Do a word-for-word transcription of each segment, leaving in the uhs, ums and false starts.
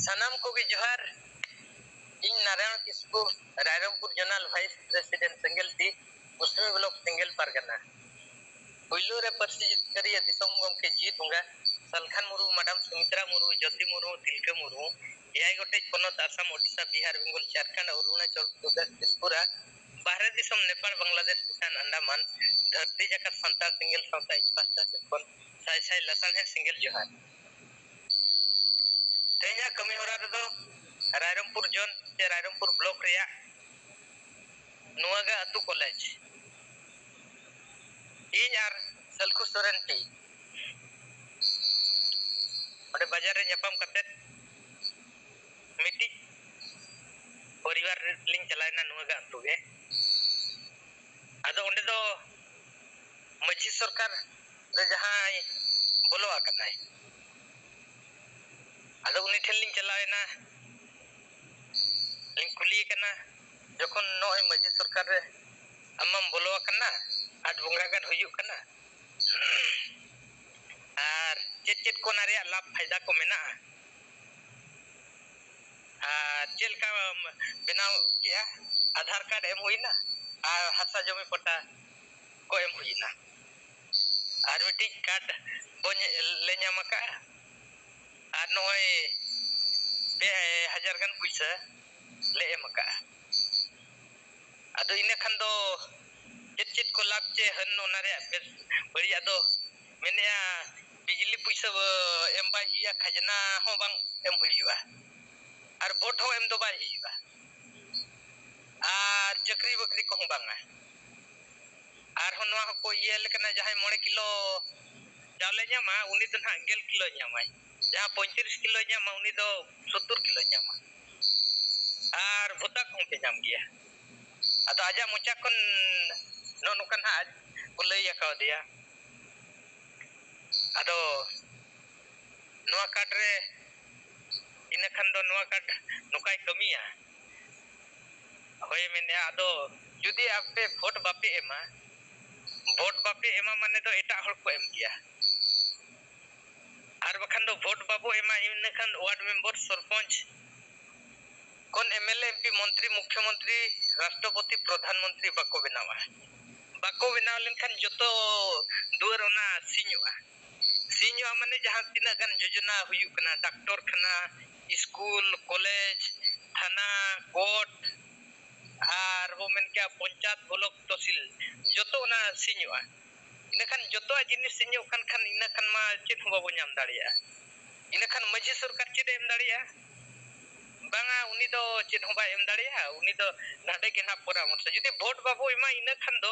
ᱥᱟᱱᱟᱢ ᱠᱚᱜᱮ ᱡᱚᱦᱟᱨ᱾ ᱤᱧ ᱱᱟᱨᱟᱭᱚᱱ ᱠᱤᱥᱠᱩ, ᱨᱟᱭᱨᱚᱝᱯᱩᱨ ᱡᱚᱱᱟᱞ ᱵᱷᱟᱭᱤᱥ ᱯᱨᱮᱥᱤᱰᱮᱱᱴ ᱥᱮᱸᱜᱮᱞ ᱴᱤ, ᱯᱚᱥᱪᱤᱢ ᱵᱞᱚᱠ ᱥᱮᱸᱜᱮᱞ ᱯᱟᱨᱜᱟᱱᱟ᱾ ᱯᱩᱭᱞᱩ ᱨᱮ ᱯᱟᱹᱨᱥᱤ ᱡᱤᱛᱠᱟᱹᱨᱤᱭᱟᱹ ᱫᱤᱥᱚᱢ ᱜᱚᱢᱠᱮ ᱡᱤᱛ ᱵᱚᱸᱜᱟ, ᱥᱟᱞᱠᱷᱟᱱ ᱢᱩᱨᱢᱩ, ᱢᱟᱰᱟᱢ ᱥᱩᱢᱤᱛᱨᱟ ᱢᱩᱨᱢᱩ, ᱡᱳᱛᱤ ᱢᱩᱨᱢᱩ, ᱛᱤᱞᱠᱟᱹ ᱢᱩᱨᱢᱩ, ᱮᱭᱟᱭ ᱜᱚᱴᱮᱡ ᱯᱚᱱᱚᱛ ᱟᱥᱟᱢ, ᱳᱰᱤᱥᱟ, ᱵᱤᱦᱟᱨ, ᱵᱮᱝᱜᱚᱞ, ᱡᱷᱟᱲᱠᱷᱚᱸᱰ, ᱚᱨᱩᱬᱟᱪᱚᱞ ᱯᱨᱚᱫᱮᱥ, ᱛᱨᱤᱯᱩᱨᱟ, ᱵᱟᱦᱨᱮ ᱫᱤᱥᱚᱢ ᱱᱮᱯᱟᱲ, ᱵᱟᱝᱞᱟᱫᱮᱥ, ᱵᱷᱩᱴᱟᱱ, ᱟᱱᱰᱟᱢᱟᱱ, ᱫᱷᱟᱹᱨᱛᱤ ᱡᱟᱠᱟᱛ ᱥᱟᱱᱛᱟᱲ ᱥᱮᱸᱜᱮᱞ ᱥᱟᱶᱛᱟ ᱤᱧ ᱯᱟᱦᱴᱟ ᱥᱮᱫ ᱠᱷᱚᱱ ᱥᱟᱭ ᱥᱟᱭ ᱞᱟᱥᱟᱲᱦᱮᱫ ᱥᱮᱸᱜᱮᱞ ᱡᱚᱦᱟᱨ᱾ ᱛᱮᱦᱮᱧᱟᱜ ᱠᱟᱹᱢᱤ ᱦᱚᱨᱟ ᱨᱮᱫᱚ ᱨᱟᱭᱨᱚᱝᱯᱩᱨ ᱡᱳᱱ ᱥᱮ ᱨᱟᱭᱨᱚᱝᱯᱩᱨ ᱵᱞᱚᱠ ᱨᱮᱭᱟᱜ ᱱᱚᱣᱟᱜᱟ ᱟᱹᱛᱩ ᱠᱚᱞᱮᱡᱽ, ᱤᱧ ᱟᱨ ᱥᱟᱞᱠᱷᱩ ᱥᱚᱨᱮᱱ ᱴᱤ ᱚᱸᱰᱮ ᱵᱟᱡᱟᱨ ᱨᱮ ᱧᱟᱯᱟᱢ ᱠᱟᱛᱮᱫ ᱢᱤᱫᱴᱤᱡ ᱯᱚᱨᱤᱵᱟᱨ ᱨᱮᱞᱤᱧ ᱪᱟᱞᱟᱣᱮᱱᱟ ᱱᱚᱣᱟᱜᱟ ᱟᱹᱛᱩ ᱜᱮ᱾ ᱟᱫᱚ ᱚᱸᱰᱮ ᱫᱚ ᱢᱟᱹᱡᱷᱤ ᱥᱚᱨᱠᱟᱨ ᱨᱮ ᱡᱟᱦᱟᱸᱭ ᱵᱚᱞᱚ ᱟᱠᱟᱱᱟᱭ, ᱟᱫᱚ ᱩᱱᱤ ᱴᱷᱮᱱ ᱞᱤᱧ ᱪᱟᱞᱟᱣᱮᱱᱟ, ᱞᱤᱧ ᱠᱩᱞᱤᱭᱮ ᱠᱟᱱᱟ, ᱡᱚᱠᱷᱚᱱ ᱱᱚᱜᱼᱚᱭ ᱢᱟᱹᱡᱷᱤ ᱥᱚᱨᱠᱟᱨ ᱨᱮ ᱟᱢ ᱢᱟᱢ ᱵᱚᱞᱚ ᱟᱠᱟᱱᱟ, ᱟᱴ ᱵᱚᱸᱜᱟ ᱜᱟᱱ ᱦᱩᱭᱩᱜ ᱠᱟᱱᱟ, ᱟᱨ ᱪᱮᱫ ᱪᱮᱫ ᱠᱚ ᱚᱱᱟ ᱨᱮᱭᱟᱜ ᱞᱟᱵᱷ ᱯᱷᱟᱭᱫᱟ ᱠᱚ ᱢᱮᱱᱟᱜᱼᱟ? ᱟᱨ ᱪᱮᱫ ᱞᱮᱠᱟ ᱵᱮᱱᱟᱣ ᱠᱮᱜᱼᱟ? ᱟᱫᱷᱟᱨ ᱠᱟᱨᱰ ᱮᱢ ᱦᱩᱭᱱᱟ ᱟᱨ ᱦᱟᱥᱟ ᱡᱚᱢᱤ ᱯᱟᱴᱟ ᱠᱚ ᱮᱢ ᱦᱩᱭᱱᱟ, ᱟᱨ ᱢᱤᱫᱴᱤᱡ ᱠᱟᱨᱰ ᱵᱚᱱ ᱞᱮ ᱧᱟᱢ ᱟᱠᱟᱫᱼᱟ, ᱟᱨ ᱱᱚᱜᱼᱚᱭ ᱯᱮ ᱦᱟᱡᱟᱨ ᱜᱟᱱ ᱯᱩᱭᱥᱟᱹ ᱞᱮ ᱮᱢ ᱟᱠᱟᱫᱼᱟ᱾ ᱟᱫᱚ ᱤᱱᱟᱹ ᱠᱷᱟᱱ ᱫᱚ ᱪᱮᱫ ᱪᱮᱫ ᱠᱚ ᱞᱟᱵᱷ ᱪᱮ ᱦᱟᱹᱱ ᱚᱱᱟ ᱨᱮᱭᱟᱜ ᱵᱮᱥ ᱵᱟᱹᱲᱤᱡ ᱟᱫᱚ ᱢᱮᱱᱮᱜᱼᱟ, ᱵᱤᱡᱽᱞᱤ ᱯᱩᱭᱥᱟᱹ ᱮᱢ ᱵᱟᱭ ᱦᱩᱭᱩᱜᱼᱟ, ᱠᱷᱟᱡᱽᱱᱟ ᱦᱚᱸ ᱵᱟᱝ ᱮᱢ ᱦᱩᱭᱩᱜᱼᱟ, ᱟᱨ ᱵᱷᱳᱴ ᱦᱚᱸ ᱮᱢ ᱫᱚ ᱵᱟᱭ ᱦᱩᱭᱩᱜᱼᱟ, ᱟᱨ ᱪᱟᱹᱠᱨᱤ ᱵᱟᱹᱠᱨᱤ ᱠᱚᱦᱚᱸ ᱵᱟᱝᱟ᱾ ᱟᱨᱦᱚᱸ ᱱᱚᱣᱟ ᱦᱚᱸᱠᱚ ᱤᱭᱟᱹ ᱟᱞᱮ ᱠᱟᱱᱟ, ᱡᱟᱦᱟᱸᱭ ᱢᱚᱬᱮ ᱠᱤᱞᱳ ᱪᱟᱣᱞᱮ ᱧᱟᱢᱟ, ᱩᱱᱤ ᱫᱚ ᱱᱟᱦᱟᱜ ᱜᱮᱞ ᱠᱤᱞᱳᱭ ᱧᱟᱢᱟᱭ, ᱡᱟᱦᱟᱸ ᱯᱚᱸᱭᱛᱨᱤᱥ ᱠᱤᱞᱳᱭ ᱧᱟᱢᱟ, ᱩᱱᱤ ᱫᱚ ᱥᱳᱛᱛᱳᱨ ᱠᱤᱞᱳᱭ ᱧᱟᱢᱟ, ᱟᱨ ᱵᱷᱚᱛᱟ ᱠᱚᱦᱚᱸ ᱯᱮ ᱧᱟᱢ ᱜᱮᱭᱟ᱾ ᱟᱫᱚ ᱟᱡᱟᱜ ᱢᱚᱪᱟ ᱠᱷᱚᱱ ᱱᱚᱜᱼᱚ ᱱᱚᱝᱠᱟ ᱱᱟᱦᱟᱜ ᱠᱚ ᱞᱟᱹᱭ ᱟᱠᱟᱣᱟᱫᱮᱭᱟ᱾ ᱟᱫᱚ ᱱᱚᱣᱟ ᱠᱟᱨᱰ ᱨᱮ, ᱤᱱᱟᱹ ᱠᱷᱟᱱ ᱫᱚ ᱱᱚᱣᱟ ᱠᱟᱨᱰ ᱱᱚᱝᱠᱟᱭ ᱠᱟᱹᱢᱤᱭᱟ᱾ ᱦᱳᱭ, ᱢᱮᱱᱮᱫᱼᱟ, ᱟᱫᱚ ᱡᱩᱫᱤ ᱟᱯᱮ ᱵᱷᱳᱴ ᱵᱟᱯᱮ ᱮᱢᱟ, ᱵᱷᱳᱴ ᱵᱟᱯᱮ ᱮᱢᱟ ᱢᱟᱱᱮ ᱫᱚ ᱮᱴᱟᱜ ᱦᱚᱲ ᱠᱚ ᱮᱢ ᱜᱮᱭᱟ᱾ ᱟᱨ ᱵᱟᱠᱷᱟᱱ ᱫᱚ ᱵᱷᱳᱴ ᱵᱟᱵᱚ ᱮᱢᱟ, ᱤᱱᱟᱹᱠᱷᱟᱱ ᱣᱟᱨᱰ ᱢᱮᱢᱵᱚᱨ, ᱥᱚᱨᱯᱚᱧᱪ ᱠᱷᱚᱱ M L A, M P, ᱢᱚᱱᱛᱨᱤ, ᱢᱩᱠᱷᱭᱚᱢᱚᱱᱛᱨᱤ, ᱨᱟᱥᱴᱨᱚᱯᱚᱛᱤ, ᱯᱨᱚᱫᱷᱟᱱ ᱢᱚᱱᱛᱨᱤ ᱵᱟᱠᱚ ᱵᱮᱱᱟᱣᱟ, ᱵᱟᱠᱚ ᱵᱮᱱᱟᱣ ᱞᱮᱱᱠᱷᱟᱱ ᱡᱚᱛᱚ ᱫᱩᱣᱟᱹᱨ ᱚᱱᱟ ᱥᱤᱧᱚᱜᱼᱟ᱾ ᱥᱤᱧᱚᱜᱼᱟ ᱢᱟᱱᱮ ᱡᱟᱦᱟᱸ ᱛᱤᱱᱟᱹᱜ ᱜᱟᱱ ᱡᱳᱡᱚᱱᱟ ᱦᱩᱭᱩᱜ ᱠᱟᱱᱟ, ᱰᱟᱠᱛᱚᱨ ᱠᱷᱟᱱᱟ, ᱥᱠᱩᱞ, ᱠᱚᱞᱮᱡᱽ, ᱛᱷᱟᱱᱟ, ᱠᱳᱨᱴ, ᱟᱨ ᱵᱚ ᱢᱮᱱ ᱠᱮᱭᱟ ᱯᱚᱧᱪᱟᱭᱮᱛ, ᱵᱞᱚᱠ, ᱛᱚᱦᱥᱤᱞ, ᱡᱚᱛᱚ ᱚᱱᱟ ᱥᱤᱧᱚᱜᱼᱟ᱾ ᱤᱱᱟᱹᱠᱷᱟᱱ ᱡᱚᱛᱚᱣᱟᱜ ᱡᱤᱱᱤᱥ ᱥᱤᱧᱚᱜ ᱠᱟᱱ ᱠᱷᱟᱱ ᱤᱱᱟᱹ ᱠᱷᱟᱱ ᱢᱟ ᱪᱮᱫ ᱦᱚᱸ ᱵᱟᱵᱚ ᱧᱟᱢ ᱫᱟᱲᱮᱭᱟᱜᱼᱟ᱾ ᱤᱱᱟᱹᱠᱷᱟᱱ ᱢᱟᱹᱡᱷᱤ ᱥᱚᱨᱠᱟᱨ ᱪᱮᱫ ᱮ ᱮᱢ ᱫᱟᱲᱮᱭᱟᱜᱼᱟ? ᱵᱟᱝᱟ, ᱩᱱᱤ ᱫᱚ ᱪᱮᱫ ᱦᱚᱸ ᱵᱟᱭ ᱮᱢ ᱫᱟᱲᱮᱭᱟᱜᱼᱟ᱾ ᱩᱱᱤ ᱫᱚ ᱱᱟᱰᱮ ᱜᱮ ᱱᱟᱦᱟᱜ ᱯᱚᱨᱟᱢᱚᱨᱥᱚ᱾ ᱡᱩᱫᱤ ᱵᱷᱳᱴ ᱵᱟᱵᱚ ᱮᱢᱟ, ᱤᱱᱟᱹ ᱠᱷᱟᱱ ᱫᱚ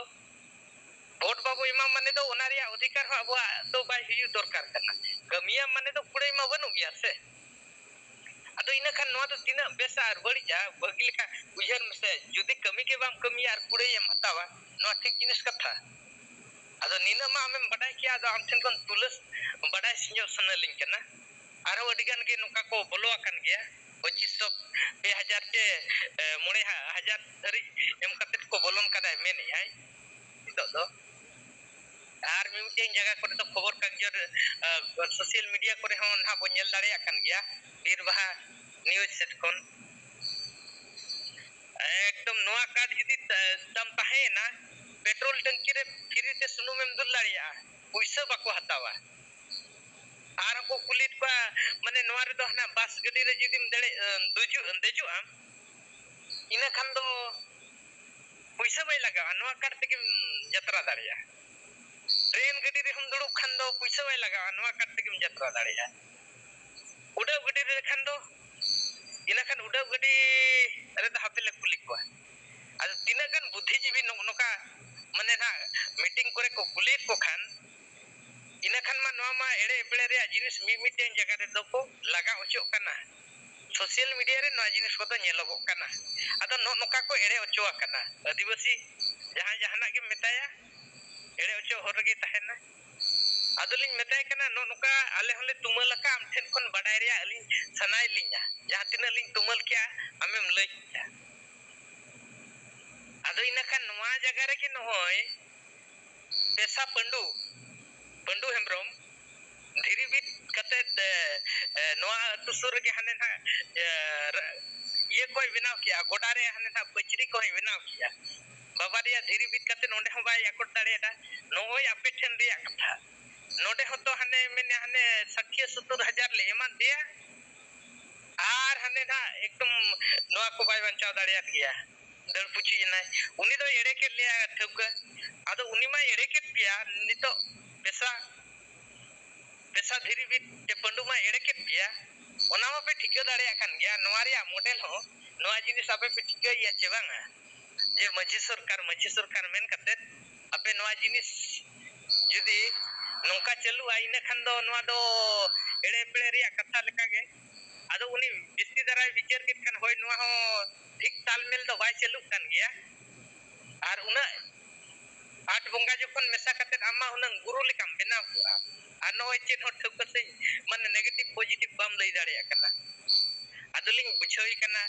ᱵᱷᱳᱴ ᱵᱟᱵᱚ ᱮᱢᱟ ᱢᱟᱱᱮ ᱫᱚ ᱚᱱᱟ ᱨᱮᱭᱟᱜ ᱚᱫᱷᱤᱠᱟᱨ ᱦᱚᱸ ᱟᱵᱚᱣᱟᱜ ᱫᱚ ᱵᱟᱭ ᱦᱩᱭᱩᱜ ᱫᱚᱨᱠᱟᱨ ᱠᱟᱱᱟ᱾ ᱠᱟᱹᱢᱤᱭᱟᱢ ᱢᱟᱱᱮ ᱫᱚ ᱠᱩᱲᱟᱹᱭ ᱢᱟ ᱵᱟᱹᱱᱩᱜ ᱜᱮᱭᱟ ᱥᱮ᱾ ᱟᱫᱚ ᱤᱱᱟᱹ ᱠᱷᱟᱱ ᱱᱚᱣᱟ ᱫᱚ ᱛᱤᱱᱟᱹᱜ ᱵᱮᱥᱟ ᱟᱨ ᱵᱟᱹᱲᱤᱡᱼᱟ, ᱵᱷᱟᱹᱜᱤ ᱞᱮᱠᱟ ᱩᱭᱦᱟᱹᱨ ᱢᱮᱥᱮ᱾ ᱡᱩᱫᱤ ᱠᱟᱹᱢᱤ ᱜᱮ ᱵᱟᱢ ᱠᱟᱹᱢᱤᱭᱟ ᱟᱨ ᱠᱩᱲᱟᱹᱭ ᱮᱢ ᱦᱟᱛᱟᱣᱟ, ᱱᱚᱣᱟ ᱴᱷᱤᱠ ᱡᱤᱱᱤᱥ ᱠᱟᱛᱷᱟ? ᱟᱫᱚ ᱱᱤᱱᱟᱹᱜ ᱢᱟ ᱟᱢᱮᱢ ᱵᱟᱰᱟᱭ ᱠᱮᱭᱟ, ᱟᱫᱚ ᱟᱢ ᱴᱷᱮᱱ ᱠᱷᱚᱱ ᱛᱩᱞᱟᱹ ᱵᱟᱰᱟᱭ ᱥᱤᱧᱚᱜ ᱥᱟᱱᱟᱞᱤᱧ ᱠᱟᱱᱟ᱾ ᱟᱨᱦᱚᱸ ᱟᱹᱰᱤ ᱜᱟᱱ ᱜᱮ ᱱᱚᱝᱠᱟ ᱠᱚ ᱵᱚᱞᱚ ᱟᱠᱟᱱ ᱜᱮᱭᱟ, ᱯᱚᱸᱪᱤᱥ ᱥᱚ, ᱯᱮ ᱦᱟᱡᱟᱨ ᱪᱮ, ᱮ, ᱢᱚᱬᱮ ᱦᱟᱡᱟᱨ ᱫᱷᱟᱹᱨᱤᱡ ᱮᱢ ᱠᱟᱛᱮᱫ ᱠᱚ ᱵᱚᱞᱚᱱ ᱠᱟᱱᱟ ᱢᱮᱱᱮᱫ ᱟᱭ ᱱᱤᱛᱚᱜ ᱫᱚ᱾ ᱟᱨ ᱢᱤᱢᱤᱫᱴᱮᱱ ᱡᱟᱭᱜᱟ ᱠᱚᱨᱮ ᱫᱚ ᱠᱷᱚᱵᱚᱨ ᱠᱟᱜᱚᱡᱽ, ᱮ, social media ᱠᱚᱨᱮ ᱦᱚᱸ ᱱᱟᱦᱟᱜ ᱵᱚᱱ ᱧᱮᱞ ᱫᱟᱲᱮᱭᱟᱜ ᱠᱟᱱ ᱜᱮᱭᱟ, ᱵᱤᱨᱵᱟᱦᱟ news ᱥᱮᱫ ᱠᱷᱚᱱ᱾ ᱮᱠᱫᱚᱢ ᱱᱚᱣᱟ card ᱡᱩᱫᱤ ᱛᱟ-, ᱛᱟᱢ ᱛᱟᱦᱮᱸᱭᱮᱱᱟ, petrol ᱴᱟᱹᱝᱠᱤ ᱨᱮ free ᱛᱮ ᱥᱩᱱᱩᱢ ᱮᱢ ᱫᱩᱞ ᱫᱟᱲᱮᱭᱟᱜᱼᱟ, ᱯᱩᱭᱥᱟᱹ ᱵᱟᱠᱚ ᱦᱟᱛᱟᱣᱟ᱾ ᱟᱨ ᱦᱚᱸᱠᱚ ᱠᱩᱞᱤᱭᱮᱫ ᱠᱚᱣᱟ, ᱢᱟᱱᱮ ᱱᱚᱣᱟ ᱨᱮᱫᱚ ᱦᱟᱱᱟ ᱵᱟᱥ ᱜᱟᱹᱰᱤ ᱨᱮ ᱡᱩᱫᱤᱢ ᱫᱮᱲᱮ-, ᱫᱩᱡᱩᱜ-, ᱫᱮᱡᱚᱜ ᱟᱢ, ᱤᱱᱟᱹ ᱠᱷᱟᱱ ᱫᱚ ᱯᱩᱭᱥᱟᱹ ᱵᱟᱭ ᱞᱟᱜᱟᱜᱼᱟ, ᱱᱚᱣᱟ card ᱛᱮᱜᱮᱢ ᱡᱟᱛᱨᱟ ᱫᱟᱲᱮᱭᱟᱜᱼᱟ᱾ ᱴᱨᱮᱱ ᱜᱟᱹᱰᱤ ᱨᱮᱦᱚᱸᱢ ᱫᱩᱲᱩᱵ ᱠᱷᱟᱱ ᱫᱚ ᱯᱩᱭᱥᱟᱹ ᱵᱟᱭ ᱞᱟᱜᱟᱜᱼᱟ, ᱱᱚᱣᱟ card ᱛᱮᱜᱮᱢ ᱡᱟᱛᱨᱟ ᱫᱟᱲᱮᱭᱟᱜᱼᱟ᱾ ᱩᱰᱟᱹᱣ ᱜᱟᱹᱰᱤ ᱨᱮ ᱠᱷᱟᱱ ᱫᱚ, ᱤᱱᱟᱹ ᱠᱷᱟᱱ ᱩᱰᱟᱹᱣ ᱜᱟᱹᱰᱤ ᱨᱮᱫᱚ ᱦᱟᱯᱮ ᱞᱮ ᱠᱩᱞᱤ ᱠᱚᱣᱟ᱾ ᱟᱫᱚ ᱛᱤᱱᱟᱹᱜ ᱜᱟᱱ ᱵᱩᱫᱽᱫᱷᱤᱡᱤᱵᱤ ᱱᱚᱜᱼᱚ ᱱᱚᱝᱠᱟ, ᱢᱟᱱᱮ ᱱᱟᱦᱟᱜ meeting ᱠᱚᱨᱮ ᱠᱚ ᱠᱩᱞᱤᱭᱮᱫ ᱠᱚ ᱠᱷᱟᱱ, ᱤᱱᱟᱹ ᱠᱷᱟᱱ ᱢᱟ ᱱᱚᱣᱟ ᱢᱟ ᱮᱲᱮ ᱮᱯᱲᱮ ᱨᱮᱭᱟᱜ ᱡᱤᱱᱤᱥ ᱢᱤᱢᱤᱫᱴᱮᱱ ᱡᱟᱭᱜᱟ ᱨᱮᱫᱚ ᱠᱚ ᱞᱟᱜᱟ ᱚᱪᱚᱜ ᱠᱟᱱᱟ᱾ Social media ᱨᱮ ᱱᱚᱣᱟ ᱡᱤᱱᱤᱥ ᱠᱚᱫᱚ ᱧᱮᱞᱚᱜᱚᱜ ᱠᱟᱱᱟ᱾ ᱟᱫᱚ ᱱᱚᱜᱼᱚ ᱱᱚᱝᱠᱟ ᱠᱚ ᱮᱲᱮ ᱚᱪᱚ ᱟᱠᱟᱱᱟ᱾ ᱟᱹᱫᱤᱵᱟᱹᱥᱤ ᱡᱟᱦᱟᱸᱭ ᱡᱟᱦᱟᱱᱟᱜ ᱜᱮᱢ ᱢᱮᱛᱟᱭᱟ, ᱮᱲᱮ ᱚᱪᱚ ᱦᱚᱨ ᱨᱮᱜᱮ ᱛᱟᱦᱮᱱᱟ᱾ ᱟᱫᱚᱞᱤᱧ ᱢᱮᱛᱟᱭ ᱠᱟᱱᱟ, "ᱱᱚᱜᱼᱚ ᱱᱚᱝᱠᱟ ᱟᱞᱮ ᱦᱚᱸᱞᱮ ᱛᱩᱢᱟᱹᱞ ᱟᱠᱟᱫ, ᱟᱢ ᱴᱷᱮᱱ ᱠᱷᱚᱱ ᱵᱟᱰᱟᱭ ᱨᱮᱭᱟᱜ ᱟᱹᱞᱤᱧ ᱥᱟᱱᱟᱭᱮᱫ ᱞᱤᱧᱟ, ᱡᱟᱦᱟᱸ ᱛᱤᱱᱟᱹᱜ ᱞᱤᱧ ᱛᱩᱢᱟᱹᱞ ᱠᱮᱜᱼᱟ, ᱟᱢᱮᱢ ᱞᱟᱹᱭ ᱠᱮᱜᱼᱟ?" ᱟᱫᱚ ᱤᱱᱟᱹ ᱠᱷᱟᱱ ᱱᱚᱣᱟ ᱡᱟᱭᱜᱟ ᱨᱮᱜᱮ ᱱᱚᱜᱼᱚᱭ ᱯᱮᱥᱟ ᱯᱟᱹᱰᱩ, ᱯᱟᱹᱰᱩ ᱦᱮᱢᱵᱨᱚᱢ ᱫᱷᱤᱨᱤ ᱵᱤᱫ ᱠᱟᱛᱮ ᱥᱚᱛᱛᱚᱨ ᱨᱮᱜᱮ ᱦᱟᱱᱮ ᱱᱟᱦᱟᱜ, ᱮ, ᱨ-, ᱤᱭᱟᱹ ᱠᱚᱭ ᱵᱮᱱᱟᱣ ᱠᱮᱜᱼᱟ, ᱜᱚᱰᱟ ᱨᱮ ᱦᱟᱱᱮ ᱱᱟᱦᱟᱜ ᱯᱟᱹᱪᱨᱤ ᱠᱚᱦᱚᱸᱭ ᱵᱮᱱᱟᱣ ᱠᱮᱜᱼᱟ᱾ ᱵᱟᱵᱟ ᱨᱮᱭᱟᱜ ᱫᱷᱤᱨᱤ ᱵᱤᱫ ᱠᱟᱛᱮ ᱚᱸᱰᱮ ᱦᱚᱸ ᱵᱟᱭ ᱟᱠᱚᱴ ᱫᱟᱲᱮᱭᱟᱫᱟ᱾ ᱱᱚᱜᱼᱚᱭ ᱟᱯᱮ ᱴᱷᱮᱱ ᱨᱮᱭᱟᱜ ᱠᱟᱛᱷᱟ, ᱱᱚᱰᱮ ᱦᱚᱸᱛᱚ ᱦᱟᱱᱮ ᱢᱮᱱᱮ ᱦᱟᱱᱮ ᱥᱟᱹᱴᱷᱤᱭᱟᱹ ᱥᱚᱛᱛᱚᱨ ᱦᱟᱡᱟᱨ ᱞᱮ ᱮᱢᱟᱫ ᱫᱮᱭᱟ, ᱟᱨ ᱦᱟᱱᱮ ᱱᱟᱦᱟᱜ ᱮᱠᱫᱚᱢ ᱱᱚᱣᱟ ᱠᱚ ᱵᱟᱭ ᱵᱟᱧᱪᱟᱣ ᱫᱟᱲᱮᱭᱟᱫ ᱜᱮᱭᱟ᱾ ᱫᱟᱹᱲ ᱯᱩᱪᱩᱡ ᱮᱱᱟᱭ᱾ ᱩᱱᱤ ᱫᱚᱭ ᱮᱲᱮ ᱠᱮᱫ ᱞᱮᱭᱟ ᱴᱷᱟᱹᱣᱠᱟᱹ᱾ ᱟᱫᱚ ᱩᱱᱤ ᱢᱟᱭ ᱮᱲᱮ ᱠᱮᱫ ᱯᱮᱭᱟ, ᱱᱤᱛᱚᱜ ᱯᱮᱥᱟ, ᱯᱮᱥᱟ ᱫᱷᱤᱨᱤ ᱵᱤᱫ ᱛᱮ ᱯᱟᱹᱰᱩ ᱢᱟᱭ ᱮᱲᱮ ᱠᱮᱫ ᱯᱮᱭᱟ᱾ ᱚᱱᱟ ᱢᱟᱯᱮ ᱴᱷᱤᱠᱟᱹ ᱫᱟᱲᱮᱭᱟᱜ ᱠᱟᱱ ᱜᱮᱭᱟ, ᱱᱚᱣᱟ ᱨᱮᱭᱟᱜ ᱢᱚᱰᱮᱞ ᱦᱚᱸ, ᱱᱚᱣᱟ ᱡᱤᱱᱤᱥ ᱟᱯᱮ ᱯᱮ ᱴᱷᱤᱠᱟᱹᱭᱮᱫᱼᱟ ᱪᱮ ᱵᱟᱝᱟ? ᱡᱮ ᱢᱟᱹᱡᱷᱤ ᱥᱚᱨᱠᱟᱨ, ᱢᱟᱹᱡᱷᱤ ᱥᱚᱨᱠᱟᱨ ᱢᱮᱱ ᱠᱟᱛᱮᱫ ᱟᱯᱮ ᱱᱚᱣᱟ ᱡᱤᱱᱤᱥ ᱡᱩᱫᱤ ᱱᱚᱝᱠᱟ ᱪᱟᱹᱞᱩᱜᱼᱟ, ᱤᱱᱟᱹ ᱠᱷᱟᱱ ᱫᱚ ᱱᱚᱣᱟ ᱫᱚ ᱮᱲᱮ ᱯᱮᱲᱮ ᱨᱮᱭᱟᱜ ᱠᱟᱛᱷᱟ ᱞᱮᱠᱟᱜᱮ᱾ ᱟᱫᱚ ᱩᱱᱤ ᱵᱤᱥᱛᱤ ᱫᱷᱟᱨᱟᱭ ᱵᱤᱪᱟᱹᱨ ᱠᱮᱫ ᱠᱷᱟᱱ, ᱦᱳᱭ, ᱱᱚᱣᱟ ᱦᱚᱸ ᱴᱷᱤᱠ ᱛᱟᱞᱢᱮᱞ ᱫᱚ ᱵᱟᱭ ᱪᱟᱹᱞᱩᱜ ᱠᱟᱱ ᱜᱮᱭᱟ᱾ ᱟᱨ ᱩᱱᱟᱹᱜ ᱟᱴ ᱵᱚᱸᱜᱟ ᱡᱚᱠᱷᱚᱱ ᱢᱮᱥᱟ ᱠᱟᱛᱮᱫ ᱟᱢ ᱢᱟ ᱦᱩᱱᱟᱹᱝ ᱜᱩᱨᱩ ᱞᱮᱠᱟᱢ ᱵᱮᱱᱟᱣ ᱠᱚᱜᱼᱟ, ᱟᱨ ᱱᱚᱜᱼᱚᱭ ᱪᱮᱫ ᱦᱚᱸ ᱴᱷᱟᱹᱣᱠᱟᱹ ᱥᱟᱺᱦᱤᱡ, ᱢᱟᱱᱮ, negative positive ᱵᱟᱢ ᱞᱟᱹᱭ ᱫᱟᱲᱮᱭᱟᱜ ᱠᱟᱱᱟ᱾ ᱟᱫᱚᱞᱤᱧ ᱵᱩᱡᱷᱟᱹᱣᱮ ᱠᱟᱱᱟ,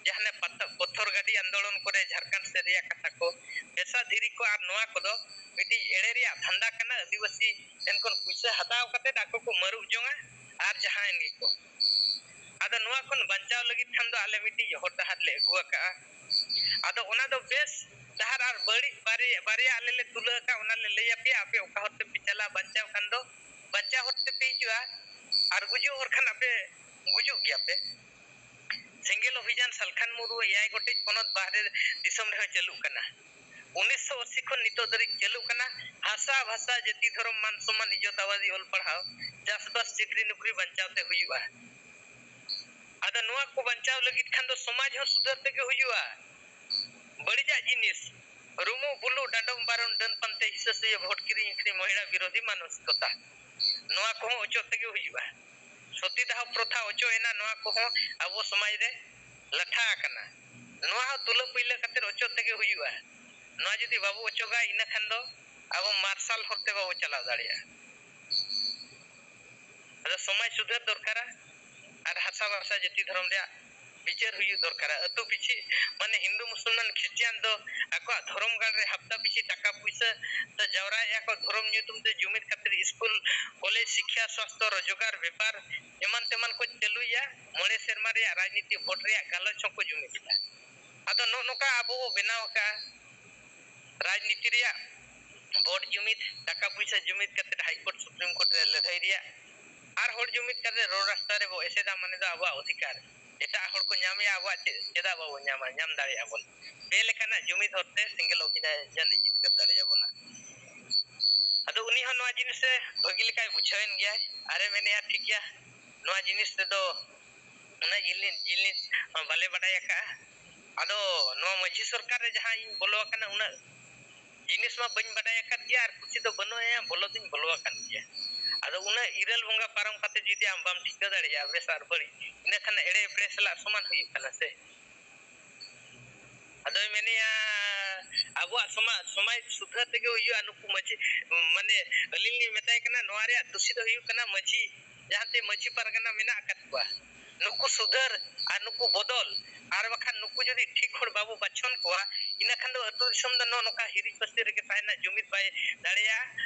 ᱡᱟᱦᱟᱸ ᱯᱟᱛ-, ᱯᱚᱛᱷᱚᱨ ᱜᱟᱹᱰᱤ ᱟᱱᱫᱳᱞᱚᱱ ᱠᱚᱨᱮ ᱡᱷᱟᱲᱠᱷᱚᱸᱰ ᱥᱮᱫ ᱨᱮᱭᱟᱜ ᱠᱟᱛᱷᱟ ᱠᱚ, ᱯᱮᱥᱟ ᱫᱷᱤᱨᱤ ᱠᱚ ᱟᱨ ᱱᱚᱣᱟ ᱠᱚᱫᱚ ᱢᱤᱫᱴᱤᱡ ᱮᱲᱮ ᱨᱮᱭᱟᱜ ᱫᱷᱟᱱᱫᱟ ᱠᱟᱱᱟ᱾ ᱟᱹᱫᱤᱵᱟᱹᱥᱤ ᱴᱷᱮᱱ ᱠᱷᱚᱱ ᱯᱩᱭᱥᱟᱹ ᱦᱟᱛᱟᱣ ᱠᱟᱛᱮᱫ ᱟᱠᱚ ᱠᱚ ᱢᱟᱹᱨᱩᱵ ᱡᱚᱝᱟ ᱟᱨ ᱡᱟᱦᱟᱸᱭᱮᱱ ᱜᱮᱠᱚ᱾ ᱟᱫᱚ ᱱᱚᱣᱟ ᱠᱷᱚᱱ ᱵᱟᱧᱪᱟᱣ ᱞᱟᱹᱜᱤᱫ ᱠᱷᱟᱱ ᱫᱚ ᱟᱞᱮ ᱢᱤᱫᱴᱤᱡ ᱦᱚᱨ ᱰᱟᱦᱟᱨ ᱞᱮ ᱟᱹᱜᱩ ᱟᱠᱟᱫᱼᱟ᱾ ᱟᱫᱚ ᱚᱱᱟ ᱫᱚ ᱵᱮᱥ ᱰᱟᱦᱟᱨ ᱟᱨ ᱵᱟᱹᱲᱤᱡ ᱵᱟᱨᱭᱟ, ᱵᱟᱨᱭᱟ ᱟᱞᱮ ᱞᱮ ᱛᱩᱞᱟᱹ ᱟᱠᱟᱫ, ᱚᱱᱟ ᱞᱮ ᱞᱟᱹᱭ ᱟᱯᱮᱭᱟ᱾ ᱟᱯᱮ ᱚᱠᱟ ᱦᱚᱨ ᱛᱮᱯᱮ ᱪᱟᱞᱟᱜᱼᱟ, ᱵᱟᱧᱪᱟᱣ ᱠᱷᱟᱱ ᱫᱚ ᱵᱟᱧᱪᱟᱣ ᱦᱚᱨ ᱛᱮᱯᱮ ᱦᱤᱡᱩᱜᱼᱟ, ᱟᱨ ᱜᱩᱡᱩᱜ ᱦᱚᱨ ᱠᱷᱟᱱ ᱟᱯᱮ ᱜᱩᱡᱩᱜ ᱜᱮᱭᱟᱯᱮ᱾ ᱥᱮᱸᱜᱮᱞ ᱚᱵᱷᱤᱡᱟᱱ ᱥᱟᱞᱠᱷᱟᱱ ᱢᱩᱨᱢᱩ ᱮᱭᱟᱭ ᱜᱚᱴᱮᱡ ᱯᱚᱱᱚᱛ ᱵᱟᱦᱨᱮ ᱫᱤᱥᱚᱢ ᱨᱮᱦᱚᱸ ᱪᱟᱹᱞᱩᱜ ᱠᱟᱱᱟ᱾ ᱩᱱᱤᱥᱥᱚ ᱟᱥᱤ ᱠᱷᱚᱱ ᱱᱤᱛᱚᱜ ᱫᱷᱟᱹᱨᱤᱡ ᱪᱟᱹᱞᱩᱜ ᱠᱟᱱᱟ᱾ ᱦᱟᱥᱟ, ᱵᱷᱟᱥᱟ, ᱡᱟᱹᱛᱤ, ᱫᱷᱚᱨᱚᱢ, ᱢᱟᱱ ᱥᱚᱢᱢᱟᱱ, ᱤᱡᱽᱡᱚᱛ, ᱟᱵᱟᱫᱤ, ᱚᱞ ᱯᱟᱲᱦᱟᱣ, ᱪᱟᱥᱵᱟᱥ, ᱪᱟᱹᱠᱨᱤ ᱱᱚᱠᱨᱤ ᱵᱟᱧᱪᱟᱣ ᱛᱮ ᱦᱩᱭᱩᱜᱼᱟ᱾ ᱟᱫᱚ ᱱᱚᱣᱟ ᱠᱚ ᱵᱟᱧᱪᱟᱣ ᱞᱟᱹᱜᱤᱫ ᱠᱷᱟᱱ ᱫᱚ ᱥᱚᱢᱟᱡᱽ ᱦᱚᱸ ᱥᱩᱫᱷᱟᱹᱨ ᱛᱮᱜᱮ ᱦᱩᱭᱩᱜᱼᱟ᱾ ᱵᱟᱹᱲᱤᱡᱟᱜ ᱡᱤᱱᱤᱥ, ᱨᱩᱢᱩᱜ ᱵᱩᱞᱩᱜ, ᱰᱟᱸᱰᱚᱢ ᱵᱟᱨᱚᱱ, ᱰᱟᱹᱱ ᱯᱟᱱᱛᱮ, ᱦᱤᱥᱟᱹ ᱥᱩᱭᱟᱹ, ᱵᱷᱳᱴ ᱠᱤᱨᱤᱧ ᱟᱹᱠᱷᱨᱤᱧ, ᱢᱚᱦᱤᱲᱟ ᱵᱤᱨᱳᱫᱷᱤ ᱢᱟᱱᱚᱥᱤᱠᱚᱛᱟ, ᱱᱚᱣᱟ ᱠᱚᱦᱚᱸ ᱚᱪᱚᱜ ᱛᱮᱜᱮ ᱦᱩᱭᱩᱜᱼᱟ᱾ ᱥᱚᱛᱤ ᱫᱟᱦᱚ ᱯᱨᱚᱛᱷᱟ ᱚᱪᱚᱜ ᱮᱱᱟ, ᱱᱚᱣᱟ ᱠᱚᱦᱚᱸ ᱟᱵᱚ ᱥᱚᱢᱟᱡᱽ ᱨᱮ ᱞᱟᱴᱷᱟ ᱟᱠᱟᱱᱟ᱾ ᱱᱚᱣᱟ ᱦᱚᱸ ᱛᱩᱞᱟᱹ ᱯᱟᱹᱭᱞᱟᱹ ᱠᱟᱛᱮ ᱚᱪᱚᱜ ᱛᱮᱜᱮ ᱦᱩᱭᱩᱜᱼᱟ᱾ ᱱᱚᱣᱟ ᱡᱩᱫᱤ ᱵᱟᱵᱚ ᱚᱪᱚᱜᱟ, ᱤᱱᱟᱹ ᱠᱷᱟᱱ ᱫᱚ ᱟᱵᱚ ᱢᱟᱨᱥᱟᱞ ᱦᱚᱨ ᱛᱮ ᱵᱟᱵᱚ ᱪᱟᱞᱟᱣ ᱫᱟᱲᱮᱭᱟᱜᱼᱟ᱾ ᱟᱫᱚ ᱥᱚᱢᱟᱡᱽ ᱥᱩᱫᱷᱟᱹᱨ ᱫᱚᱨᱠᱟᱨᱟ, ᱟᱨ ᱦᱟᱥᱟ ᱵᱷᱟᱥᱟ ᱡᱟᱹᱛᱤ ᱫᱷᱚᱨᱚᱢ ᱨᱮᱭᱟᱜ ᱵᱤᱪᱟᱹᱨ ᱦᱩᱭᱩᱜ ᱫᱚᱨᱠᱟᱨᱟ᱾ ᱟᱹᱛᱩ ᱯᱤᱪᱷᱤ, ᱢᱟᱱᱮ, ᱦᱤᱱᱫᱩ ᱢᱩᱥᱚᱞᱢᱟᱱ ᱠᱷᱨᱤᱥᱴᱤᱭᱟᱱ ᱫᱚ ᱟᱠᱚᱣᱟᱜ ᱫᱷᱚᱨᱚᱢ ᱜᱟᱲ ᱨᱮ ᱦᱟᱯᱛᱟ ᱯᱤᱪᱷᱤ ᱴᱟᱠᱟ ᱯᱩᱭᱥᱟᱹ ᱫᱚ ᱡᱟᱣᱨᱟᱭᱮᱫᱼᱟ ᱠᱚ, ᱫᱷᱚᱨᱚᱢ ᱧᱩᱛᱩᱢ ᱛᱮ ᱡᱩᱢᱤᱫ ᱠᱟᱛᱮ ᱥᱠᱩᱞ, ᱠᱚᱞᱮᱡᱽ, ᱥᱤᱠᱠᱷᱟ, ᱥᱟᱥᱛᱷᱚ, ᱨᱳᱡᱽᱜᱟᱨ, ᱵᱮᱯᱟᱨ, ᱮᱢᱟᱱ ᱛᱮᱢᱟᱱ ᱠᱚ ᱪᱟᱹᱞᱩᱭᱟ᱾ ᱢᱚᱬᱮ ᱥᱮᱨᱢᱟ ᱨᱮᱭᱟᱜ ᱨᱟᱡᱽᱱᱤᱛᱤ ᱵᱷᱳᱴ ᱨᱮᱭᱟᱜ ᱜᱟᱞᱚᱪ ᱦᱚᱸᱠᱚ ᱡᱩᱢᱤᱫᱮᱜᱼᱟ᱾ ᱟᱫᱚ ᱱᱚᱜᱼᱚ ᱱᱚᱝᱠᱟ ᱟᱵᱚ ᱵᱚ ᱵᱮᱱᱟᱣ ᱟᱠᱟᱫᱼᱟ ᱨᱟᱡᱽᱱᱤᱛᱤ ᱨᱮᱭᱟᱜ ᱵᱷᱳᱴ ᱡᱩᱢᱤᱫ, ᱴᱟᱠᱟ ᱯᱩᱭᱥᱟᱹ ᱡᱩᱢᱤᱫ ᱠᱟᱛᱮ ᱦᱟᱭ ᱠᱳᱨᱴ, ᱥᱩᱯᱨᱤᱢ ᱠᱳᱨᱴ ᱨᱮ ᱞᱟᱹᱲᱦᱟᱹᱭ ᱨᱮᱭᱟᱜ, ᱟᱨ ᱦᱚᱲ ᱡᱩᱢᱤᱫ ᱠᱟᱛᱮ ᱨᱚᱲ ᱨᱟᱥᱛᱟ ᱨᱮᱵᱚ ᱮᱥᱮᱫᱟ, ᱢᱟᱱᱮ ᱫᱚ ᱟᱵᱚᱣᱟᱜ ᱚᱫᱷᱤᱠᱟᱨ᱾ ᱮᱴᱟᱜ ᱦᱚᱲ ᱠᱚ ᱧᱟᱢᱮᱜᱼᱟ, ᱟᱵᱚᱣᱟᱜ ᱪᱮᱫ, ᱪᱮᱫᱟᱜ ᱵᱟᱵᱚ ᱧᱟᱢᱟ? ᱧᱟᱢ ᱫᱟᱲᱮᱭᱟᱜᱼᱟ ᱵᱚᱱ᱾ ᱵᱮ ᱞᱮᱠᱟᱱᱟᱜ ᱡᱩᱢᱤᱫ ᱦᱚᱨᱛᱮ ᱥᱮᱸᱜᱮᱞ ᱚᱵᱷᱤᱡᱟᱱ ᱮ ᱡᱤᱛᱠᱟᱹᱨ ᱫᱟᱲᱮᱭᱟᱵᱚᱱᱟ᱾ ᱟᱫᱚ ᱩᱱᱤ ᱦᱚᱸ ᱱᱚᱣᱟ ᱡᱤᱱᱤᱥ ᱨᱮ ᱵᱷᱟᱹᱜᱤ ᱞᱮᱠᱟᱭ ᱵᱩᱡᱷᱟᱹᱣᱮᱱ ᱜᱮᱭᱟᱭ᱾ ᱟᱨᱮ ᱢᱮᱱᱮᱜᱼᱟ, ᱴᱷᱤᱠ ᱜᱮᱭᱟ, ᱱᱚᱣᱟ ᱡᱤᱱᱤᱥ ᱨᱮᱫᱚ ᱩᱱᱟᱹᱜ ᱡᱤᱱᱤᱥ, ᱡᱤᱱᱤᱥ ᱵᱟᱞᱮ ᱵᱟᱰᱟᱭ ᱟᱠᱟᱫᱼᱟ᱾ ᱟᱫᱚ ᱱᱚᱣᱟ ᱢᱟᱹᱡᱷᱤ ᱥᱚᱨᱠᱟᱨ ᱨᱮ ᱡᱟᱦᱟᱸ ᱤᱧ ᱵᱚᱞᱚ ᱟᱠᱟᱱᱟ, ᱩᱱᱟᱹᱜ ᱡᱤᱱᱤᱥ ᱢᱟ ᱵᱟᱹᱧ ᱵᱟᱰᱟᱭ ᱟᱠᱟᱫ ᱜᱮᱭᱟ, ᱟᱨ ᱠᱩᱥᱤ ᱫᱚ ᱵᱟᱹᱱᱩᱜᱼᱟ, ᱵᱚᱞᱚ ᱫᱚᱧ ᱵᱚᱞᱚ ᱟᱠᱟᱱ ᱜᱮᱭᱟ᱾ ᱟᱫᱚ ᱩᱱᱟᱹᱜ ᱤᱨᱟᱹᱞ ᱵᱚᱸᱜᱟ ᱯᱟᱨᱚᱢ ᱠᱟᱛᱮ ᱡᱩᱫᱤ ᱟᱢ ᱵᱟᱢ ᱴᱷᱤᱠᱟᱹ ᱫᱟᱲᱮᱭᱟᱜᱼᱟ ᱵᱮᱥ ᱟᱨ ᱵᱟᱹᱲᱤᱡ, ᱤᱱᱟᱹ ᱠᱷᱟᱱ ᱮᱲᱮ ᱮᱯᱲᱮ ᱥᱟᱞᱟᱜ ᱥᱚᱢᱟᱱ ᱦᱩᱭᱩᱜ ᱠᱟᱱᱟ ᱥᱮ᱾ ᱟᱫᱚᱭ ᱢᱮᱱᱮᱜᱼᱟ, ᱟᱵᱚᱣᱟᱜ ᱥᱚᱢᱟᱡᱽ, ᱥᱚᱢᱟᱡᱽ ᱥᱩᱫᱷᱟᱹᱨ ᱛᱮᱜᱮ ᱦᱩᱭᱩᱜᱼᱟ᱾ ᱱᱩᱠᱩ ᱢᱟᱹᱡᱷᱤ, ᱢᱟᱱᱮ, ᱟᱹᱞᱤᱧ ᱞᱤᱧ ᱢᱮᱛᱟᱭ ᱠᱟᱱᱟ, ᱱᱚᱣᱟ ᱨᱮᱭᱟᱜ ᱫᱩᱥᱤ ᱫᱚ ᱦᱩᱭᱩᱜ ᱠᱟᱱᱟ ᱢᱟᱹᱡᱷᱤ, ᱡᱟᱦᱟᱸ ᱛᱮ ᱢᱟᱹᱡᱷᱤ ᱯᱟᱨᱜᱟᱱᱟ ᱢᱮᱱᱟᱜ ᱟᱠᱟᱫ ᱠᱚᱣᱟ, ᱱᱩᱠᱩ ᱥᱩᱫᱷᱟᱹᱨ ᱟᱨ ᱱᱩᱠᱩ ᱵᱚᱫᱚᱞ, ᱟᱨ ᱵᱟᱠᱷᱟᱱ ᱱᱩᱠᱩ ᱡᱩᱫᱤ ᱴᱷᱤᱠ ᱦᱚᱲ ᱵᱟᱵᱚ ᱵᱟᱪᱷᱚᱱ ᱠᱚᱣᱟ, ᱤᱱᱟᱹ ᱠᱷᱟᱱ ᱫᱚ ᱟᱹᱛᱩ ᱫᱤᱥᱚᱢ ᱫᱚ ᱱᱚᱜᱼᱚ ᱱᱚᱝᱠᱟ ᱦᱤᱨᱤᱡ ᱯᱟᱹᱥᱤᱨ ᱨᱮᱜᱮ ᱛᱟᱦᱮᱱᱟ, ᱡᱩᱢᱤᱫ ᱵᱟᱭ ᱫᱟᱲᱮᱭᱟᱜᱼᱟ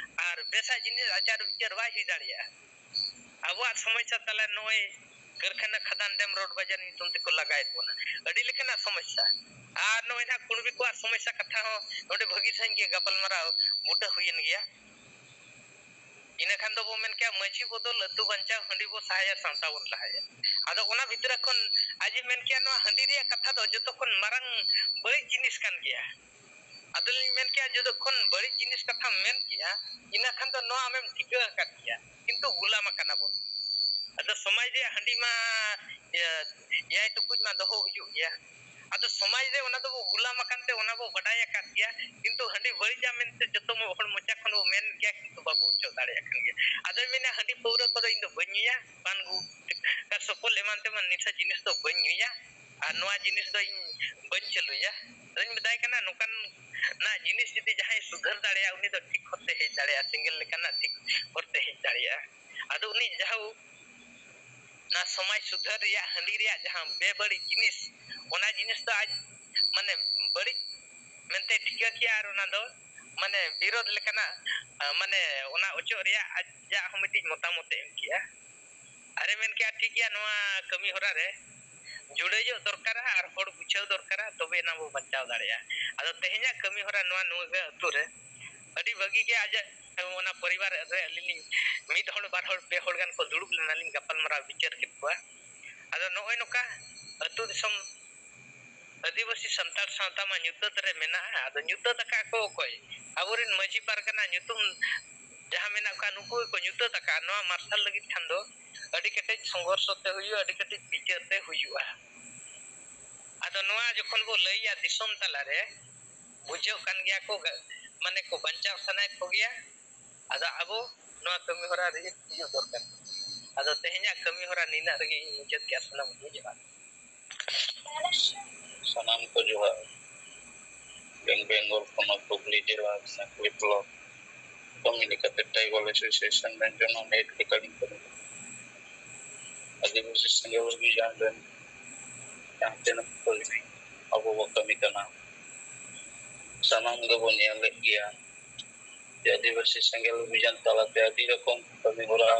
ᱟᱨ ᱵᱮᱥᱟᱜ ᱡᱤᱱᱤᱥ ᱟᱪᱟᱨ ᱵᱤᱪᱟᱹᱨ ᱵᱟᱭ ᱦᱩᱭ ᱫᱟᱲᱮᱭᱟᱜᱼᱟ᱾ ᱟᱵᱚᱣᱟᱜ ᱥᱚᱢᱚᱥᱥᱟ ᱛᱟᱞᱟ ᱱᱚᱜᱼᱚᱭ ᱠᱟᱹᱨᱠᱷᱟᱱᱟ, ᱠᱷᱟᱫᱟᱱ, ᱰᱮᱢ, ᱨᱳᱰ, ᱵᱟᱡᱟᱨ ᱧᱩᱛᱩᱢ ᱛᱮᱠᱚ ᱞᱟᱜᱟᱭᱮᱫ ᱵᱚᱱᱟ, ᱟᱹᱰᱤ ᱞᱮᱠᱟᱱᱟᱜ ᱥᱚᱢᱚᱥᱥᱟ᱾ ᱟᱨ ᱱᱚᱜᱼᱚᱭ ᱱᱟᱦᱟᱜ ᱠᱩᱲᱢᱤ ᱠᱚᱣᱟᱜ ᱥᱚᱢᱚᱥᱥᱟ ᱠᱟᱛᱷᱟ ᱦᱚᱸ ᱱᱚᱰᱮ ᱵᱷᱟᱹᱜᱤ ᱥᱟᱺᱦᱤᱡ ᱜᱮ ᱜᱟᱯᱟᱞᱢᱟᱨᱟᱣ ᱵᱩᱴᱟᱹ ᱦᱩᱭᱮᱱ ᱜᱮᱭᱟ᱾ ᱤᱱᱟᱹ ᱠᱷᱟᱱ ᱫᱚᱵᱚ ᱢᱮᱱ ᱠᱮᱭᱟ, ᱢᱟᱹᱡᱷᱤ ᱵᱚᱫᱚᱞ ᱟᱹᱛᱩ ᱵᱟᱧᱪᱟᱣ, ᱦᱟᱺᱰᱤ ᱵᱚ ᱥᱟᱦᱟᱭᱟ, ᱥᱟᱶᱛᱟ ᱵᱚᱱ ᱞᱟᱦᱟᱭᱟ᱾ ᱟᱫᱚ ᱚᱱᱟ ᱵᱷᱤᱛᱨᱤ ᱠᱷᱚᱱ ᱟᱡ ᱮ ᱢᱮᱱ ᱠᱮᱭᱟ, ᱱᱚᱣᱟ ᱦᱟᱺᱰᱤ ᱨᱮᱭᱟᱜ ᱠᱟᱛᱷᱟ ᱫᱚ ᱡᱚᱛᱚ ᱠᱷᱚᱱ ᱢᱟᱨᱟᱝ ᱵᱟᱹᱲᱤᱡ ᱡᱤᱱᱤᱥ ᱠᱟᱱ ᱜᱮᱭᱟ᱾ ᱟᱫᱚᱞᱤᱧ ᱢᱮᱱ ᱠᱮᱭᱟ, ᱡᱚᱛᱚ ᱠᱷᱚᱱ ᱵᱟᱹᱲᱤᱡ ᱡᱤᱱᱤᱥ ᱠᱟᱛᱷᱟᱢ ᱢᱮᱱ ᱠᱮᱜᱼᱟ, ᱤᱱᱟᱹ ᱠᱷᱟᱱ ᱫᱚ ᱱᱚᱣᱟ ᱟᱢᱮᱢ ᱴᱷᱤᱠᱟᱹ ᱟᱠᱟᱫ ᱜᱮᱭᱟ, ᱠᱤᱱᱛᱩ ᱜᱩᱞᱟᱢ ᱟᱠᱟᱱᱟ ᱵᱚᱱ᱾ ᱟᱫᱚ ᱥᱚᱢᱟᱡᱽ ᱨᱮᱭᱟᱜ ᱦᱟᱺᱰᱤ ᱢᱟ, ᱤᱭᱟᱹ, ᱮᱭᱟᱭ ᱴᱩᱠᱩᱡ ᱢᱟ ᱫᱚᱦᱚ ᱦᱩᱭᱩᱜ ᱜᱮᱭᱟ᱾ ᱟᱫᱚ ᱥᱚᱢᱟᱡᱽ ᱨᱮ ᱚᱱᱟ ᱫᱚᱵᱚ ᱜᱩᱞᱟᱢ ᱟᱠᱟᱱ ᱛᱮ ᱚᱱᱟ ᱵᱚ ᱵᱟᱰᱟᱭ ᱟᱠᱟᱫ ᱜᱮᱭᱟ, ᱠᱤᱱᱛᱩ ᱦᱟᱺᱰᱤ ᱵᱟᱹᱲᱤᱡᱟ ᱢᱮᱱᱛᱮ ᱡᱚᱛᱚ ᱦᱚᱲ ᱢᱚᱪᱟ ᱠᱷᱚᱱ ᱵᱚ ᱢᱮᱱ ᱜᱮᱭᱟ, ᱠᱤᱱᱛᱩ ᱵᱟᱵᱚ ᱚᱪᱚᱜ ᱫᱟᱲᱮᱭᱟᱜ ᱠᱟᱱ ᱜᱮᱭᱟ᱾ ᱟᱫᱚᱭ ᱢᱮᱱᱟ, ᱦᱟᱺᱰᱤ ᱯᱟᱹᱣᱨᱟᱹ ᱠᱚᱫᱚ ᱤᱧ ᱫᱚ ᱵᱟᱹᱧ ᱧᱩᱭᱟ, ᱯᱟᱱ ᱜᱩ-, ᱥᱚᱯᱚᱞ ᱮᱢᱟᱱ ᱛᱮᱢᱟᱱ ᱱᱤᱥᱟᱹ ᱡᱤᱱᱤᱥ ᱫᱚ ᱵᱟᱹᱧ ᱧᱩᱭᱟ, ᱟᱨ ᱱᱚᱣᱟ ᱡᱤᱱᱤᱥ ᱫᱚ ᱤᱧ ᱵᱟᱹᱧ ᱪᱟᱹᱞᱩᱭᱟ᱾ ᱟᱫᱚᱧ ᱢᱮᱛᱟᱭ ᱠᱟᱱᱟ, ᱱᱚᱝᱠᱟᱱᱟᱜ ᱡᱤᱱᱤᱥ ᱡᱩᱫᱤ ᱡᱟᱦᱟᱸᱭ ᱥᱩᱫᱷᱟᱹᱨ ᱫᱟᱲᱮᱭᱟᱜᱼᱟ, ᱩᱱᱤ ᱫᱚ ᱴᱷᱤᱠ ᱦᱚᱨᱛᱮ ᱦᱮᱡ ᱫᱟᱲᱮᱭᱟᱜᱼᱟ, ᱥᱮᱸᱜᱮᱞ ᱞᱮᱠᱟᱱᱟᱜ ᱴᱷᱤᱠ ᱦᱚᱨᱛᱮ ᱦᱮᱡ ᱫᱟᱲᱮᱭᱟᱜᱼᱟ᱾ ᱟᱫᱚ ᱩᱱᱤ ᱡᱟᱦᱟᱸ ᱥᱚᱢᱟᱡᱽ ᱥᱩᱫᱷᱟᱹᱨ ᱨᱮᱭᱟᱜ ᱦᱟᱺᱰᱤ ᱨᱮᱭᱟᱜ ᱡᱟᱦᱟᱸ ᱵᱮᱵᱟᱹᱲᱤᱡ ᱡᱤᱱᱤᱥ, ᱚᱱᱟ ᱡᱤᱱᱤᱥ ᱫᱚ ᱟᱡ ᱢᱟᱱᱮ ᱵᱟᱹᱲᱤᱡ ᱢᱮᱱᱛᱮ ᱴᱷᱤᱠᱟᱹ ᱠᱮᱜᱼᱟ ᱟᱨ ᱚᱱᱟ ᱫᱚ ᱢᱟᱱᱮ ᱵᱤᱨᱳᱫᱷ ᱞᱮᱠᱟᱱᱟᱜ ᱢᱟᱱᱮ ᱚᱱᱟ ᱚᱪᱚᱜ ᱨᱮᱭᱟᱜ ᱟᱡᱟᱜ ᱦᱚᱸ ᱢᱤᱫᱴᱤᱡ ᱢᱚᱛᱟᱢᱚᱛ ᱮ ᱮᱢ ᱠᱮᱜᱼᱟ᱾ ᱟᱨᱮ ᱢᱮᱱ ᱠᱮᱜᱼᱟ, ᱴᱷᱤᱠ ᱜᱮᱭᱟ, ᱱᱚᱣᱟ ᱠᱟᱹᱢᱤ ᱦᱚᱨᱟ ᱨᱮ ᱡᱩᱲᱟᱹᱭᱚᱜ ᱫᱚᱨᱠᱟᱨᱟ ᱟᱨ ᱦᱚᱲ ᱵᱩᱡᱷᱟᱹᱣ ᱫᱚᱨᱠᱟᱨᱟ, ᱛᱚᱵᱮ ᱮᱱᱟᱝ ᱵᱚ ᱵᱟᱧᱪᱟᱣ ᱫᱟᱲᱮᱭᱟᱜᱼᱟ᱾ ᱟᱫᱚ ᱛᱮᱦᱮᱧᱟᱜ ᱠᱟᱹᱢᱤ ᱦᱚᱨᱟ ᱱᱚᱣᱟ ᱱᱩᱣᱟᱹᱜᱟᱹ ᱟᱹᱛᱩ ᱨᱮ ᱟᱹᱰᱤ ᱵᱷᱟᱹᱜᱤ ᱜᱮ ᱟᱡᱟᱜ ᱚᱱᱟ ᱯᱚᱨᱤᱵᱟᱨ ᱨᱮ ᱟᱹᱞᱤᱧ ᱞᱤᱧ ᱢᱤᱫ ᱦᱚᱲ ᱵᱟᱨ ᱦᱚᱲ ᱯᱮ ᱦᱚᱲ ᱜᱟᱱ ᱠᱚ ᱫᱩᱲᱩᱵ ᱞᱮᱱᱟ, ᱞᱤᱧ ᱜᱟᱯᱟᱞ ᱢᱟᱨᱟᱣ ᱵᱤᱪᱟᱹᱨ ᱠᱮᱫ ᱠᱚᱣᱟ᱾ ᱟᱫᱚ ᱱᱚᱜᱼᱚᱭ ᱱᱚᱝᱠᱟ ᱟᱹᱛᱩ ᱫᱤᱥᱚᱢ ᱟᱹᱫᱤᱵᱟᱹᱥᱤ ᱥᱟᱱᱛᱟᱲ ᱥᱟᱶᱛᱟ ᱢᱟ ᱧᱩᱛᱟᱹᱛ ᱨᱮ ᱢᱮᱱᱟᱜᱼᱟ᱾ ᱟᱫᱚ ᱧᱩᱛᱟᱹᱛ ᱟᱠᱟᱫ ᱠᱚ ᱚᱠᱚᱭ? ᱟᱵᱚᱨᱮᱱ ᱢᱟᱹᱡᱷᱤ ᱯᱟᱨᱜᱟᱱᱟ ᱧᱩᱛᱩᱢ ᱡᱟᱦᱟᱸ ᱢᱮᱱᱟᱜ ᱠᱚᱣᱟ, ᱱᱩᱠᱩ ᱜᱮᱠᱚ ᱧᱩᱛᱟᱹᱛ ᱟᱠᱟᱫᱼᱟ᱾ ᱱᱚᱣᱟ ᱢᱟᱨᱥᱟᱞ ᱞᱟᱹᱜᱤᱫ ᱠᱷᱟᱱ ᱫᱚ ᱟᱹᱰᱤ ᱠᱮᱴᱮᱡ ᱥᱚᱝᱜᱷᱚᱨᱥᱚ ᱛᱮ ᱦᱩᱭᱩᱜᱼᱟ, ᱟᱹᱰᱤ ᱠᱮᱴᱮᱡ ᱵᱤᱪᱟᱹᱨ ᱛᱮ ᱦᱩᱭᱩᱜᱼᱟ᱾ ᱟᱫᱚ ᱱᱚᱣᱟ ᱡᱚᱠᱷᱚᱱ ᱵᱚ ᱞᱟᱹᱭᱟ ᱫᱤᱥᱚᱢ ᱛᱟᱞᱟᱨᱮ, ᱵᱩᱡᱷᱟᱹᱜ ᱠᱟᱱ ᱜᱮᱭᱟ ᱠᱚ, ᱜᱟ-, ᱢᱟᱱᱮ ᱠᱚ ᱵᱟᱧᱪᱟᱣ ᱥᱟᱱᱟᱭᱮᱫ ᱠᱚᱜᱮᱭᱟ᱾ ᱟᱫᱚ ᱟᱵᱚ ᱱᱚᱣᱟ ᱠᱟᱹᱢᱤ ᱦᱚᱨᱟ ᱨᱮ ᱦᱤᱡᱩᱜ ᱫᱚᱨᱠᱟᱨ᱾ ᱟᱫᱚ ᱛᱮᱦᱮᱧᱟᱜ ᱠᱟᱹᱢᱤ ᱦᱚᱨᱟ ᱱᱤᱱᱟᱹᱜ ᱨᱮᱜᱮ ᱤᱧ ᱢᱩᱪᱟᱹᱫ ᱠᱮᱜᱼᱟ᱾ ᱥᱟᱱᱟᱢ ᱠᱚ ᱡᱚᱦᱟᱨ᱾ ᱥᱟᱱᱟᱢ ᱠᱚ ᱡᱚᱦᱟᱨ᱾ ᱵᱮᱝ-, ᱵᱮᱝᱜᱚᱞ ᱯᱚᱱᱚᱛ ᱦᱩᱜᱽᱞᱤ ᱡᱮᱞᱟ ᱥᱟᱸᱠᱚᱲ ᱵᱞᱚᱠ ᱠᱟᱹᱢᱤ ᱞᱮᱠᱟᱛᱮ ᱴᱨᱟᱭᱵᱟᱞ ᱮᱥᱳᱥᱤᱭᱮᱥᱚᱱ ᱨᱮᱱ ᱡᱚᱱᱚᱢ ᱦᱮᱰ ᱞᱮᱠᱟᱞᱤᱧ ᱠᱟᱹᱢᱤ ᱠᱟᱱᱟ᱾ ᱟᱹᱫᱤᱵᱟᱹᱥᱤ ᱥᱮᱸᱜᱮᱞ ᱚᱵᱷᱤᱡᱟᱱ ᱨᱮᱱ ᱡᱟᱦᱟᱸ ᱛᱤᱱᱟᱹᱜ ᱠᱚ ᱟᱵᱚ ᱵᱚ ᱠᱟᱹᱢᱤ ᱠᱟᱱᱟ, ᱥᱟᱱᱟᱢ ᱜᱮᱵᱚ ᱧᱮᱞᱮᱫ ᱜᱮᱭᱟ ᱡᱮ ᱟᱹᱫᱤᱵᱟᱹᱥᱤ ᱥᱮᱸᱜᱮᱞ ᱚᱵᱷᱤᱡᱟᱱ ᱛᱟᱞᱟᱛᱮ ᱟᱹᱰᱤ ᱨᱚᱠᱚᱢ ᱠᱟᱹᱢᱤ ᱦᱚᱨᱟ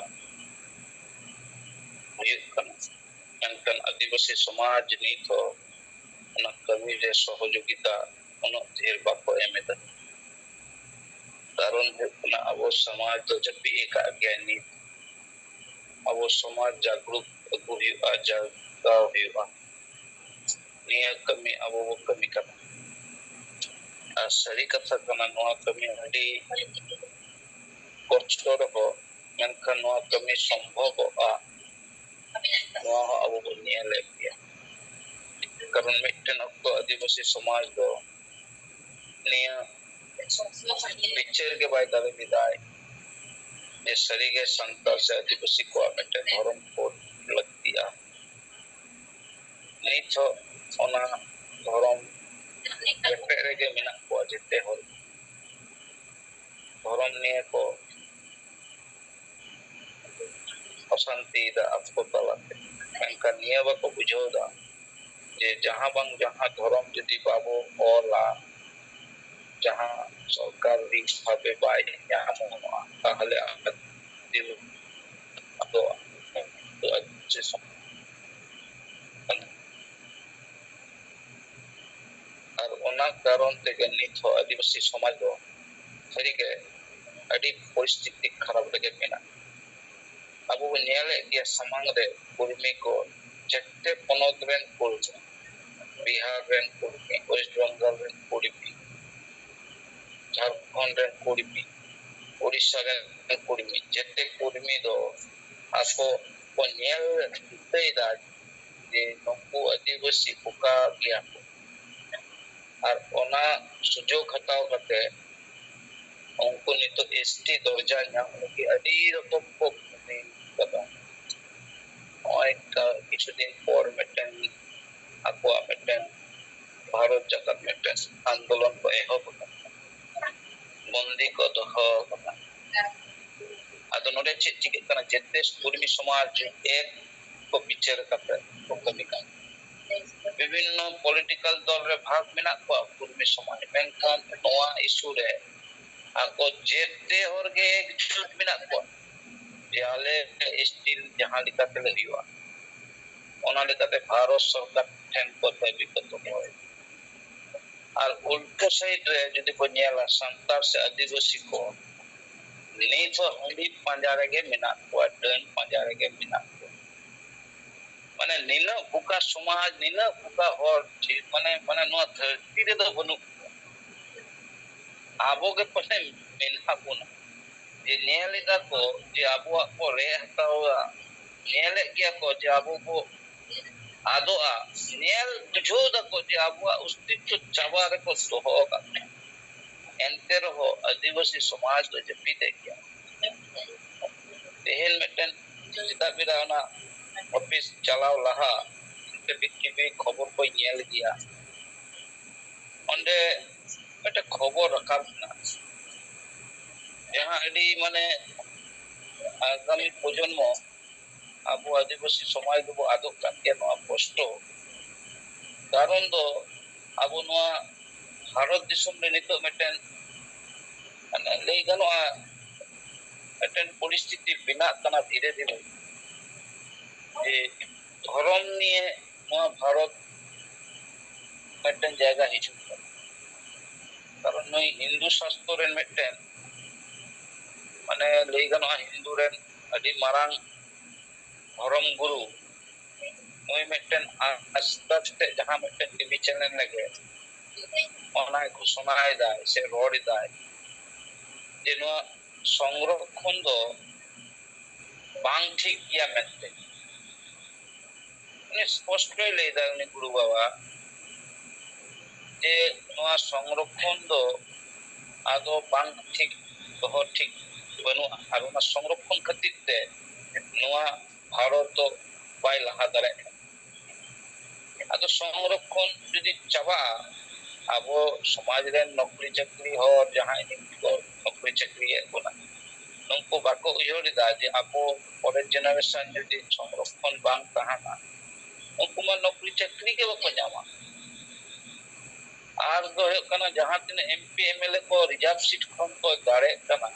ᱦᱩᱭᱩᱜ ᱠᱟᱱᱟ, ᱢᱮᱱᱠᱷᱟᱱ ᱟᱹᱫᱤᱵᱟᱹᱥᱤ ᱥᱚᱢᱟᱡᱽ ᱱᱤᱛ ᱦᱚᱸ ᱚᱱᱟ ᱠᱟᱹᱢᱤ ᱨᱮ ᱥᱚᱦᱚᱡᱳᱜᱤᱛᱟ ᱩᱱᱟᱹᱜ ᱰᱷᱮᱨ ᱵᱟᱠᱚ ᱮᱢ ᱮᱫᱟ᱾ ᱠᱟᱨᱚᱱ ᱦᱩᱭᱩᱜ ᱠᱟᱱᱟ, ᱟᱵᱚ ᱥᱚᱢᱟᱡᱽ ᱫᱚ ᱡᱟᱹᱯᱤᱫ ᱟᱠᱟᱫ ᱜᱮᱭᱟ᱾ ᱱᱤᱛ ᱟᱵᱚ ᱥᱚᱢᱟᱡᱽ ᱡᱟᱜᱽᱨᱩᱠ ᱟᱹᱜᱩ ᱦᱩᱭᱩᱜᱼᱟ, ᱡᱟᱜᱟᱣ ᱦᱩᱭᱩᱜᱼᱟ᱾ ᱱᱤᱭᱟᱹ ᱠᱟᱹᱢᱤ ᱟᱵᱚ ᱵᱚ ᱠᱟᱹᱢᱤ ᱠᱟᱱᱟ᱾ ᱟᱨ ᱥᱟᱹᱨᱤ ᱠᱟᱛᱷᱟ ᱠᱟᱱᱟ, ᱱᱚᱣᱟ ᱠᱟᱹᱢᱤ ᱟᱹᱰᱤ ᱠᱚᱥᱴᱚ ᱨᱮᱦᱚᱸ, ᱢᱮᱱᱠᱷᱟᱱ ᱱᱚᱣᱟ ᱠᱟᱹᱢᱤ ᱥᱚᱢᱵᱷᱚᱵᱚᱜᱼᱟ, ᱱᱚᱣᱟ ᱦᱚᱸ ᱟᱵᱚ ᱵᱚᱱ ᱧᱮᱞᱮᱫ ᱜᱮᱭᱟ᱾ ᱠᱟᱨᱚᱱ ᱢᱤᱫᱴᱮᱱ ᱚᱠᱛᱚ ᱟᱹᱫᱤᱵᱟᱹᱥᱤ ᱥᱚᱢᱟᱡᱽ ᱫᱚ ᱱᱤᱭᱟᱹ ᱵᱤᱪᱟᱹᱨ ᱜᱮ ᱵᱟᱭ ᱫᱟᱲᱮ ᱞᱮᱫᱟᱭ ᱡᱮ ᱥᱟᱹᱨᱤᱜᱮ ᱥᱟᱱᱛᱟᱲ ᱥᱮ ᱟᱹᱫᱤᱵᱟᱹᱥᱤ ᱠᱚᱣᱟᱜ ᱢᱤᱫᱴᱮᱱ ᱫᱷᱚᱨᱚᱢ ᱠᱳᱰ ᱞᱟᱹᱠᱛᱤᱜᱼᱟ᱾ ᱱᱤᱛ ᱦᱚᱸ ᱚᱱᱟ ᱫᱷᱚᱨᱚᱢ ᱨᱮᱯᱮᱡ ᱨᱮᱜᱮ ᱢᱮᱱᱟᱜ ᱠᱚᱣᱟ ᱡᱮᱛᱮ ᱦᱚᱲ᱾ ᱫᱷᱚᱨᱚᱢ ᱱᱤᱭᱮ ᱠᱚ ᱥᱟᱱᱛᱤᱭᱮᱫᱟ ᱟᱠᱚ ᱛᱟᱞᱟᱛᱮ᱾ ᱢᱮᱱᱠᱷᱟᱱ ᱱᱤᱭᱟᱹ ᱵᱟᱠᱚ ᱵᱩᱡᱷᱟᱹᱣ ᱮᱫᱟ ᱡᱮ ᱡᱟᱦᱟᱸ ᱵᱟᱝ ᱡᱟᱦᱟᱸ ᱫᱷᱚᱨᱚᱢ ᱡᱩᱫᱤ ᱵᱟᱵᱚ ᱚᱞᱟ, ᱡᱟᱦᱟᱸ ᱥᱚᱨᱠᱟᱨᱤ ᱵᱷᱟᱵᱮ ᱵᱟᱭ ᱧᱟᱢᱚᱜᱼᱟ, ᱛᱟᱦᱚᱞᱮ ᱟᱫᱚ ᱟᱨ ᱚᱱᱟ ᱠᱟᱨᱚᱱ ᱛᱮᱜᱮ ᱱᱤᱛ ᱦᱚᱸ ᱟᱹᱫᱤᱵᱟᱹᱥᱤ ᱥᱚᱢᱟᱡᱽ ᱫᱚ ᱥᱟᱹᱨᱤᱜᱮ ᱟᱹᱰᱤ ᱯᱚᱨᱤᱥᱛᱷᱤᱛᱤ ᱠᱷᱟᱨᱟᱯ ᱨᱮᱜᱮ ᱢᱮᱱᱟᱜᱼᱟ᱾ ᱟᱵᱚ ᱵᱚᱱ ᱧᱮᱞᱮᱫ ᱜᱮᱭᱟ ᱥᱟᱢᱟᱝ ᱨᱮ ᱠᱩᱲᱢᱤ ᱠᱚ ᱡᱮᱛᱮ ᱯᱚᱱᱚᱛ ᱨᱮᱱ ᱠᱩᱲᱢᱤ, ᱵᱤᱦᱟᱨ ᱨᱮᱱ ᱠᱩᱲᱢᱤ, ᱳᱭᱮᱥᱴ ᱵᱮᱝᱜᱚᱞ ᱨᱮᱱ ᱠᱩᱲᱢᱤ, ᱡᱷᱟᱲᱠᱷᱚᱸᱰ ᱨᱮᱱ ᱠᱩᱲᱢᱤ, ᱳᱰᱤᱥᱟ ᱨᱮᱱ ᱠᱩᱲᱢᱤ, ᱡᱮᱛᱮ ᱠᱩᱲᱢᱤ ᱫᱚ ᱟᱠᱚ ᱠᱚ ᱧᱮᱞ ᱴᱷᱤᱠᱟᱹᱭᱮᱫᱟ ᱡᱮ ᱱᱩᱠᱩ ᱟᱹᱫᱤᱵᱟᱹᱥᱤ ᱚᱠᱟ ᱜᱮᱭᱟ ᱠᱚ᱾ ᱟᱨ ᱚᱱᱟ ᱥᱩᱡᱳᱜᱽ ᱦᱟᱛᱟᱣ ᱠᱟᱛᱮ ᱩᱱᱠᱩ ᱱᱤᱛᱚᱜ ᱮᱥ ᱴᱤ ᱫᱚᱨᱡᱟ ᱧᱟᱢ ᱞᱟᱹᱜᱤᱫ ᱟᱹᱰᱤ ᱨᱚᱠᱚᱢ ᱠᱚ ᱠᱟᱹᱢᱤ ᱠᱟᱫᱟ᱾ ᱱᱚᱜᱼᱚᱭ ᱠᱟ-, ᱠᱤᱪᱷᱩ ᱫᱤᱱ ᱯᱚᱨ ᱢᱤᱫᱴᱮᱱ ᱟᱠᱚᱣᱟᱜ ᱢᱤᱫᱴᱮᱱ ᱵᱷᱟᱨᱚᱛ ᱡᱟᱠᱟᱛ ᱢᱤᱫᱴᱮᱱ ᱟᱱᱫᱳᱞᱚᱱ ᱠᱚ ᱮᱦᱚᱵ ᱟᱠᱟᱫᱟ, ᱵᱚᱱᱫᱤ ᱠᱚ ᱫᱚᱦᱚ ᱟᱠᱟᱫᱟ᱾ ᱟᱫᱚ ᱱᱚᱰᱮ ᱪᱮᱫ ᱪᱤᱠᱟᱹᱜ ᱠᱟᱱᱟ? ᱡᱮᱛᱮ ᱠᱩᱲᱢᱤ ᱥᱚᱢᱟᱡᱽ ᱮᱠ ᱠᱚ ᱵᱤᱪᱟᱹᱨ ᱠᱟᱛᱮ ᱠᱚ ᱠᱟᱹᱢᱤ ᱠᱟᱱᱟ᱾ ᱵᱤᱵᱷᱤᱱᱱᱚ ᱯᱚᱞᱤᱴᱤᱠᱟᱞ ᱫᱚᱞ ᱨᱮ ᱵᱷᱟᱜᱽ ᱢᱮᱱᱟᱜ ᱠᱚᱣᱟ ᱠᱩᱲᱢᱤ ᱥᱚᱢᱟᱡᱽ, ᱢᱮᱱᱠᱷᱟᱱ ᱱᱚᱣᱟ ᱤᱥᱩ ᱨᱮ ᱟᱠᱚ ᱡᱮᱛᱮ ᱦᱚᱲ ᱜᱮ ᱮᱠᱡᱩᱴ ᱢᱮᱱᱟᱜ ᱠᱚᱣᱟ ᱡᱮ ᱟᱞᱮ ᱮᱥ ᱴᱤ ᱡᱟᱦᱟᱸ ᱞᱮᱠᱟ ᱛᱮᱞᱮ ᱦᱩᱭᱩᱜᱼᱟ, ᱚᱱᱟ ᱞᱮᱠᱟᱛᱮ ᱵᱷᱟᱨᱚᱛ ᱥᱚᱨᱠᱟᱨ ᱴᱷᱮᱱ ᱠᱚ ᱫᱟᱹᱵᱤ ᱠᱚ ᱫᱚᱦᱚᱭᱮᱫᱟ᱾ ᱟᱨ ᱩᱞᱴᱟᱹ ᱥᱟᱭᱤᱰ ᱨᱮ ᱡᱩᱫᱤ ᱵᱚᱱ ᱧᱮᱞᱟ, ᱥᱟᱱᱛᱟᱲ ᱥᱮ ᱟᱹᱫᱤᱵᱟᱹᱥᱤ ᱠᱚ ᱱᱤᱛ ᱦᱚᱸ ᱦᱟᱺᱰᱤ ᱯᱟᱸᱡᱟ ᱨᱮᱜᱮ ᱢᱮᱱᱟᱜ ᱠᱚᱣᱟ, ᱰᱟᱹᱱ ᱯᱟᱸᱡᱟ ᱨᱮᱜᱮ ᱢᱮᱱᱟᱜ ᱠᱚᱣᱟ᱾ ᱢᱟᱱᱮ ᱱᱤᱱᱟᱹᱜ ᱵᱚᱠᱟ ᱥᱚᱢᱟᱡᱽ, ᱱᱤᱱᱟᱹᱜ ᱵᱚᱠᱟ ᱦᱚᱲ, ᱪᱮᱫ ᱢᱟᱱᱮ, ᱢᱟᱱᱮ ᱱᱚᱣᱟ ᱫᱷᱟᱹᱨᱛᱤ ᱨᱮᱫᱚ ᱵᱟᱹᱱᱩᱜ ᱠᱚᱣᱟ᱾ ᱟᱵᱚ ᱜᱮ ᱯᱟᱞᱮ ᱢᱮᱱᱟᱜ ᱵᱚᱱᱟ᱾ ᱡᱮ ᱧᱮᱞ ᱮᱫᱟ ᱠᱚ ᱡᱮ ᱟᱵᱚᱣᱟᱜ ᱠᱚ ᱨᱮᱡ ᱦᱟᱛᱟᱣᱟ, ᱧᱮᱞᱮᱫ ᱜᱮᱭᱟ ᱠᱚ ᱡᱮ ᱟᱵᱚ ᱵᱚ ᱟᱫᱚᱜᱼᱟ, ᱧᱮᱞ ᱵᱩᱡᱷᱟᱹᱣ ᱫᱟᱠᱚ ᱡᱮ ᱟᱵᱚᱣᱟᱜ ᱚᱥᱛᱤᱛᱛᱚ ᱪᱟᱵᱟ ᱨᱮᱠᱚ ᱫᱚᱦᱚ ᱟᱠᱟᱫ ᱵᱚᱱᱟ᱾ ᱮᱱᱛᱮ ᱨᱮᱦᱚᱸ ᱟᱹᱫᱤᱵᱟᱹᱥᱤ ᱥᱚᱢᱟᱡᱽ ᱫᱚ ᱡᱟᱹᱯᱤᱫᱮᱫ ᱜᱮᱭᱟ᱾ ᱛᱮᱦᱮᱧ ᱢᱤᱫᱴᱮᱱ ᱥᱮᱛᱟᱜ ᱵᱮᱲᱟ ᱚᱱᱟ ᱚᱯᱷᱤᱥ ᱪᱟᱞᱟᱣ ᱞᱟᱦᱟ ᱠᱟᱹᱴᱤᱡ ᱴᱤᱵᱷᱤ ᱠᱷᱚᱵᱚᱨ ᱠᱚᱧ ᱧᱮᱞ ᱜᱮᱭᱟ, ᱚᱸᱰᱮ ᱢᱤᱫᱴᱮᱱ ᱠᱷᱚᱵᱚᱨ ᱨᱟᱠᱟᱵ ᱮᱱᱟ, ᱡᱟᱦᱟᱸ ᱟᱹᱰᱤ ᱢᱟᱱᱮ ᱟᱜᱟᱢᱤ ᱯᱨᱚᱡᱚᱱᱢᱚ ᱟᱵᱚ ᱟᱹᱫᱤᱵᱟᱹᱥᱤ ᱥᱚᱢᱟᱡᱽ ᱫᱚᱵᱚ ᱟᱫᱚᱜ ᱠᱟᱱ ᱜᱮᱭᱟ ᱱᱚᱣᱟ ᱠᱚᱥᱴᱚ᱾ ᱠᱟᱨᱚᱱ ᱫᱚ ᱟᱵᱚ ᱱᱚᱣᱟ ᱵᱷᱟᱨᱚᱛ ᱫᱤᱥᱚᱢ ᱨᱮ ᱱᱤᱛᱚᱜ ᱢᱤᱫᱴᱮᱱ, ᱢᱟᱱᱮ, ᱞᱟᱹᱭ ᱜᱟᱱᱚᱜᱼᱟ, ᱢᱤᱫᱴᱮᱱ ᱯᱚᱨᱤᱥᱛᱷᱤᱛᱤ ᱵᱮᱱᱟᱜ ᱠᱟᱱᱟ ᱫᱷᱤᱨᱮ ᱫᱷᱤᱨᱮ, ᱡᱮ ᱫᱷᱚᱨᱚᱢ ᱱᱤᱭᱮ ᱱᱚᱣᱟ ᱵᱷᱟᱨᱚᱛ ᱢᱤᱫᱴᱮᱱ ᱡᱟᱭᱜᱟ ᱦᱤᱡᱩᱜ ᱠᱟᱱᱟ᱾ ᱠᱟᱨᱚᱱ ᱱᱩᱭ ᱦᱤᱱᱫᱩ ᱥᱟᱥᱛᱚ ᱨᱮᱱ ᱢᱤᱫᱴᱮᱱ, ᱢᱟᱱᱮ, ᱞᱟᱹᱭ ᱜᱟᱱᱚᱜᱼᱟ, ᱦᱤᱱᱫᱩ ᱨᱮᱱ ᱟᱹᱰᱤ ᱢᱟᱨᱟᱝ ᱫᱷᱚᱨᱚᱢ ᱜᱩᱨᱩ, ᱱᱩᱭ ᱢᱤᱫᱴᱮᱱ ᱟᱥᱛᱟ ᱛᱮ ᱡᱟᱦᱟᱸ ᱢᱤᱫᱴᱮᱱ ᱴᱤᱵᱷᱤ ᱪᱮᱱᱮᱞ ᱨᱮᱜᱮ ᱚᱱᱟᱭ ᱜᱷᱳᱥᱚᱱᱟᱭᱮᱫᱟᱭ ᱥᱮ ᱨᱚᱲ ᱮᱫᱟᱭ ᱡᱮ ᱱᱚᱣᱟ ᱥᱚᱝᱨᱚᱠᱷᱚᱱ ᱫᱚ ᱵᱟᱝ ᱴᱷᱤᱠ ᱜᱮᱭᱟ ᱢᱮᱱᱛᱮ᱾ ᱩᱱᱤ ᱥᱯᱚᱥᱴᱚᱭ ᱞᱟᱹᱭ ᱮᱫᱟ, ᱩᱱᱤ ᱜᱩᱨᱩ ᱵᱟᱵᱟ, ᱡᱮ ᱱᱚᱣᱟ ᱥᱚᱝᱨᱚᱠᱷᱚᱱ ᱫᱚ ᱟᱫᱚ ᱵᱟᱝ ᱴᱷᱤᱠ, ᱫᱚᱦᱚ ᱴᱷᱤᱠ ᱵᱟᱹᱱᱩᱜᱼᱟ, ᱟᱨ ᱚᱱᱟ ᱥᱚᱝᱨᱚᱠᱷᱚᱱ ᱠᱷᱟᱹᱛᱤᱨ ᱛᱮ ᱱᱚᱣᱟ ᱵᱷᱟᱨᱚᱛ ᱫᱚ ᱵᱟᱭ ᱞᱟᱦᱟ ᱫᱟᱲᱮᱭᱟᱜ ᱠᱟᱱᱟ᱾ ᱟᱫᱚ ᱥᱚᱝᱨᱚᱠᱷᱚᱱ ᱡᱩᱫᱤ ᱪᱟᱵᱟᱜᱼᱟ, ᱟᱵᱚ ᱥᱚᱢᱟᱡᱽ ᱨᱮᱱ ᱱᱚᱠᱨᱤ ᱪᱟᱹᱠᱨᱤ ᱦᱚᱲ ᱡᱟᱦᱟᱸᱭ ᱱᱤᱛ ᱠᱚ ᱱᱚᱠᱨᱤ ᱪᱟᱹᱠᱨᱤᱭᱮᱫ ᱵᱚᱱᱟ, ᱱᱩᱠᱩ ᱵᱟᱠᱚ ᱩᱭᱦᱟᱹᱨ ᱮᱫᱟ ᱡᱮ ᱟᱵᱚ ᱯᱚᱨᱮᱨ ᱡᱮᱱᱟᱨᱮᱥᱚᱱ ᱡᱩᱫᱤ ᱥᱚᱝᱨᱚᱠᱷᱚᱱ ᱵᱟᱝ ᱛᱟᱦᱮᱱᱟ, ᱩᱱᱠᱩ ᱢᱟ ᱱᱚᱠᱨᱤ ᱪᱟᱹᱠᱨᱤ ᱜᱮ ᱵᱟᱠᱚ ᱧᱟᱢᱟ᱾ ᱟᱨ ᱫᱚ ᱦᱩᱭᱩᱜ ᱠᱟᱱᱟ, ᱡᱟᱦᱟᱸ ᱛᱤᱱᱟᱹᱜ M P M L A ᱠᱚ ᱨᱤᱡᱟᱨᱵᱷ ᱥᱤᱴ ᱠᱷᱚᱱ ᱠᱚ ᱫᱟᱲᱮᱜ ᱠᱟᱱᱟ,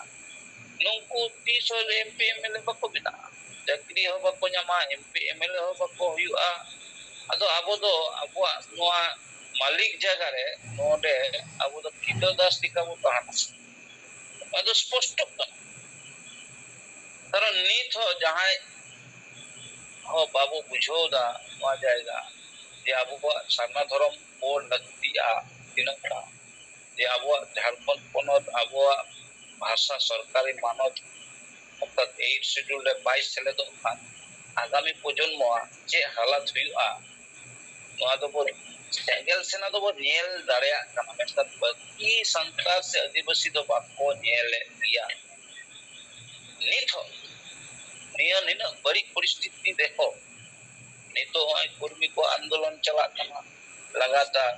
ᱱᱩᱠᱩ ᱛᱤᱥ ᱦᱚᱸ M P M L A ᱵᱟᱠᱚ ᱵᱮᱱᱟᱜᱼᱟ᱾ ᱪᱟᱹᱠᱨᱤ ᱦᱚᱸ ᱵᱟᱠᱚ ᱧᱟᱢᱟ, M P M L A ᱦᱚᱸ ᱵᱟᱠᱚ ᱦᱩᱭᱩᱜᱼᱟ᱾ ᱟᱫᱚ ᱟᱵᱚ ᱫᱚ ᱟᱵᱚᱣᱟᱜ ᱱᱚᱣᱟ ᱢᱟᱹᱞᱤᱠ ᱡᱟᱭᱜᱟ ᱨᱮ ᱱᱚᱰᱮ ᱟᱵᱚ ᱫᱚ ᱠᱤᱛᱟᱹ ᱫᱟᱥ ᱞᱮᱠᱟ ᱵᱚ ᱛᱟᱦᱮᱱᱟ᱾ ᱱᱚᱣᱟ ᱫᱚ ᱥᱯᱚᱥᱴᱚᱜ ᱠᱟᱱᱟ᱾ ᱠᱟᱨᱚᱱ ᱱᱤᱛ ᱦᱚᱸ ᱡᱟᱦᱟᱸᱭ ᱦᱚᱸ ᱵᱟᱵᱚ ᱵᱩᱡᱷᱟᱹᱣ ᱫᱟ ᱱᱚᱣᱟ ᱡᱟᱭᱜᱟ, ᱡᱮ ᱟᱵᱚᱣᱟᱜ ᱥᱟᱨᱱᱟ ᱫᱷᱚᱨᱚᱢ ᱵᱚ ᱞᱟᱹᱠᱛᱤᱜᱼᱟ ᱛᱤᱱᱟᱹᱜ ᱴᱟ, ᱡᱮ ᱟᱵᱚᱣᱟᱜ ᱡᱷᱟᱲᱠᱷᱚᱸᱰ ᱯᱚᱱᱚᱛ ᱟᱵᱚᱣᱟᱜ ᱵᱷᱟᱥᱟ ᱥᱚᱨᱠᱟᱨᱤ ᱢᱟᱱᱚᱛ ᱚᱨᱛᱷᱟᱛ ᱮᱭᱤᱴ ᱥᱤᱰᱩᱞ ᱨᱮ ᱵᱟᱭ ᱥᱮᱞᱮᱫᱚᱜ ᱠᱷᱟᱱ ᱟᱜᱟᱢᱤ ᱯᱨᱚᱡᱚᱱᱢᱚᱣᱟᱜ ᱪᱮᱫ ᱦᱟᱞᱚᱛ ᱦᱩᱭᱩᱜᱼᱟ, ᱱᱚᱣᱟ ᱫᱚᱵᱚ ᱥᱮᱸᱜᱮᱞ ᱥᱮᱱᱟ ᱫᱚᱵᱚ ᱧᱮᱞ ᱫᱟᱲᱮᱭᱟᱜ ᱠᱟᱱᱟ, ᱢᱮᱱᱠᱷᱟᱱ ᱵᱟᱹᱠᱤ ᱥᱟᱱᱛᱟᱲ ᱥᱮ ᱟᱹᱫᱤᱵᱟᱹᱥᱤ ᱫᱚ ᱵᱟᱠᱚ ᱧᱮᱞᱮᱫ ᱜᱮᱭᱟ᱾ ᱱᱤᱛ ᱦᱚᱸ ᱱᱤᱭᱟᱹ ᱱᱤᱱᱟᱹᱜ ᱵᱟᱹᱲᱤᱡ ᱯᱚᱨᱤᱥᱛᱷᱤᱛᱤ ᱨᱮᱦᱚᱸ ᱱᱤᱛᱚᱜ ᱱᱚᱜᱼᱚᱭ ᱠᱚᱨᱢᱤ ᱠᱚ ᱟᱱᱫᱳᱞᱚᱱ ᱪᱟᱞᱟᱜ ᱠᱟᱱᱟ ᱞᱟᱜᱟᱛᱟᱨ᱾